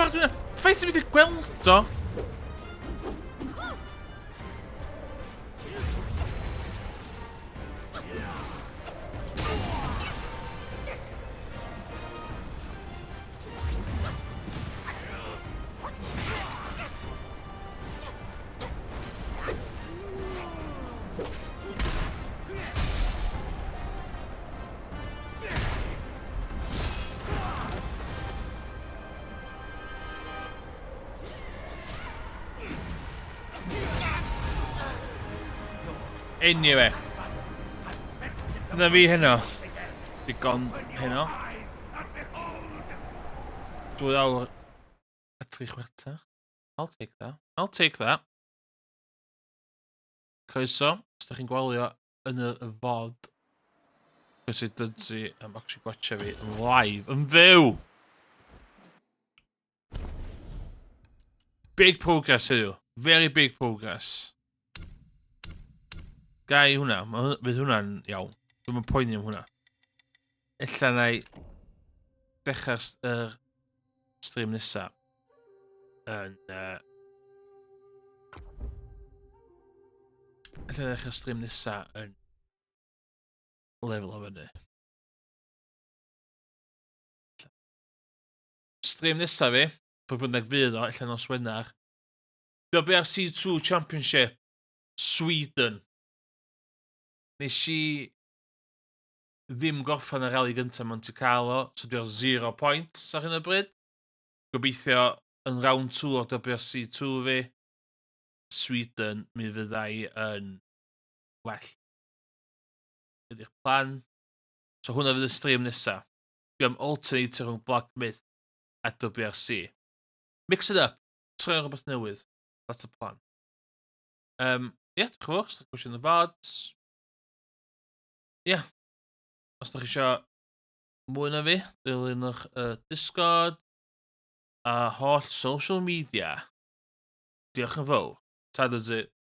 ffordd dwi'n... Ffaith ti'n mynd i gweld o! Anyway. Na fi heno. Digon heno. 2 awr a 3 chwarter. I'll take that. I'll take that. Croeso, os ydych chi'n gwylio yn y fod. Croeso i Dudzi am actually gwatcha fi yn live, yn fyw! Big progress heddiw. Very big progress. Gai hwnna. Fydd hwnna'n iawn. Dwi'n yn poeni am hwnna. Ella na i dechrau'r er stream nesa yn... Uh, ella ddechrau'r stream nesa yn lefel o fyny. Stream nesa fi, pwy bynnag fydd o, ella nos Wener. WRC2 Championship, Sweden. Nes i ddim gorffen y rali gyntaf Monte Carlo, so dwi ar zero points ar hyn o bryd. Gobeithio yn round 2 o WRC2 fi, Sweden, mi fyddai yn well. Ydy'r plan. So hwnna fydd y stream nesa. Dwi am alternator rhwng Black Myth a WRC. Mix it up. Trio rhywbeth newydd. That's the plan. Um, yeah, diolch yn fawr. Os ydych chi'n y VODs. Yeah. Os ydych chi eisiau mwy na fi, dilynwch y Discord a holl social media. Diolch yn fawr. Ta, that's it.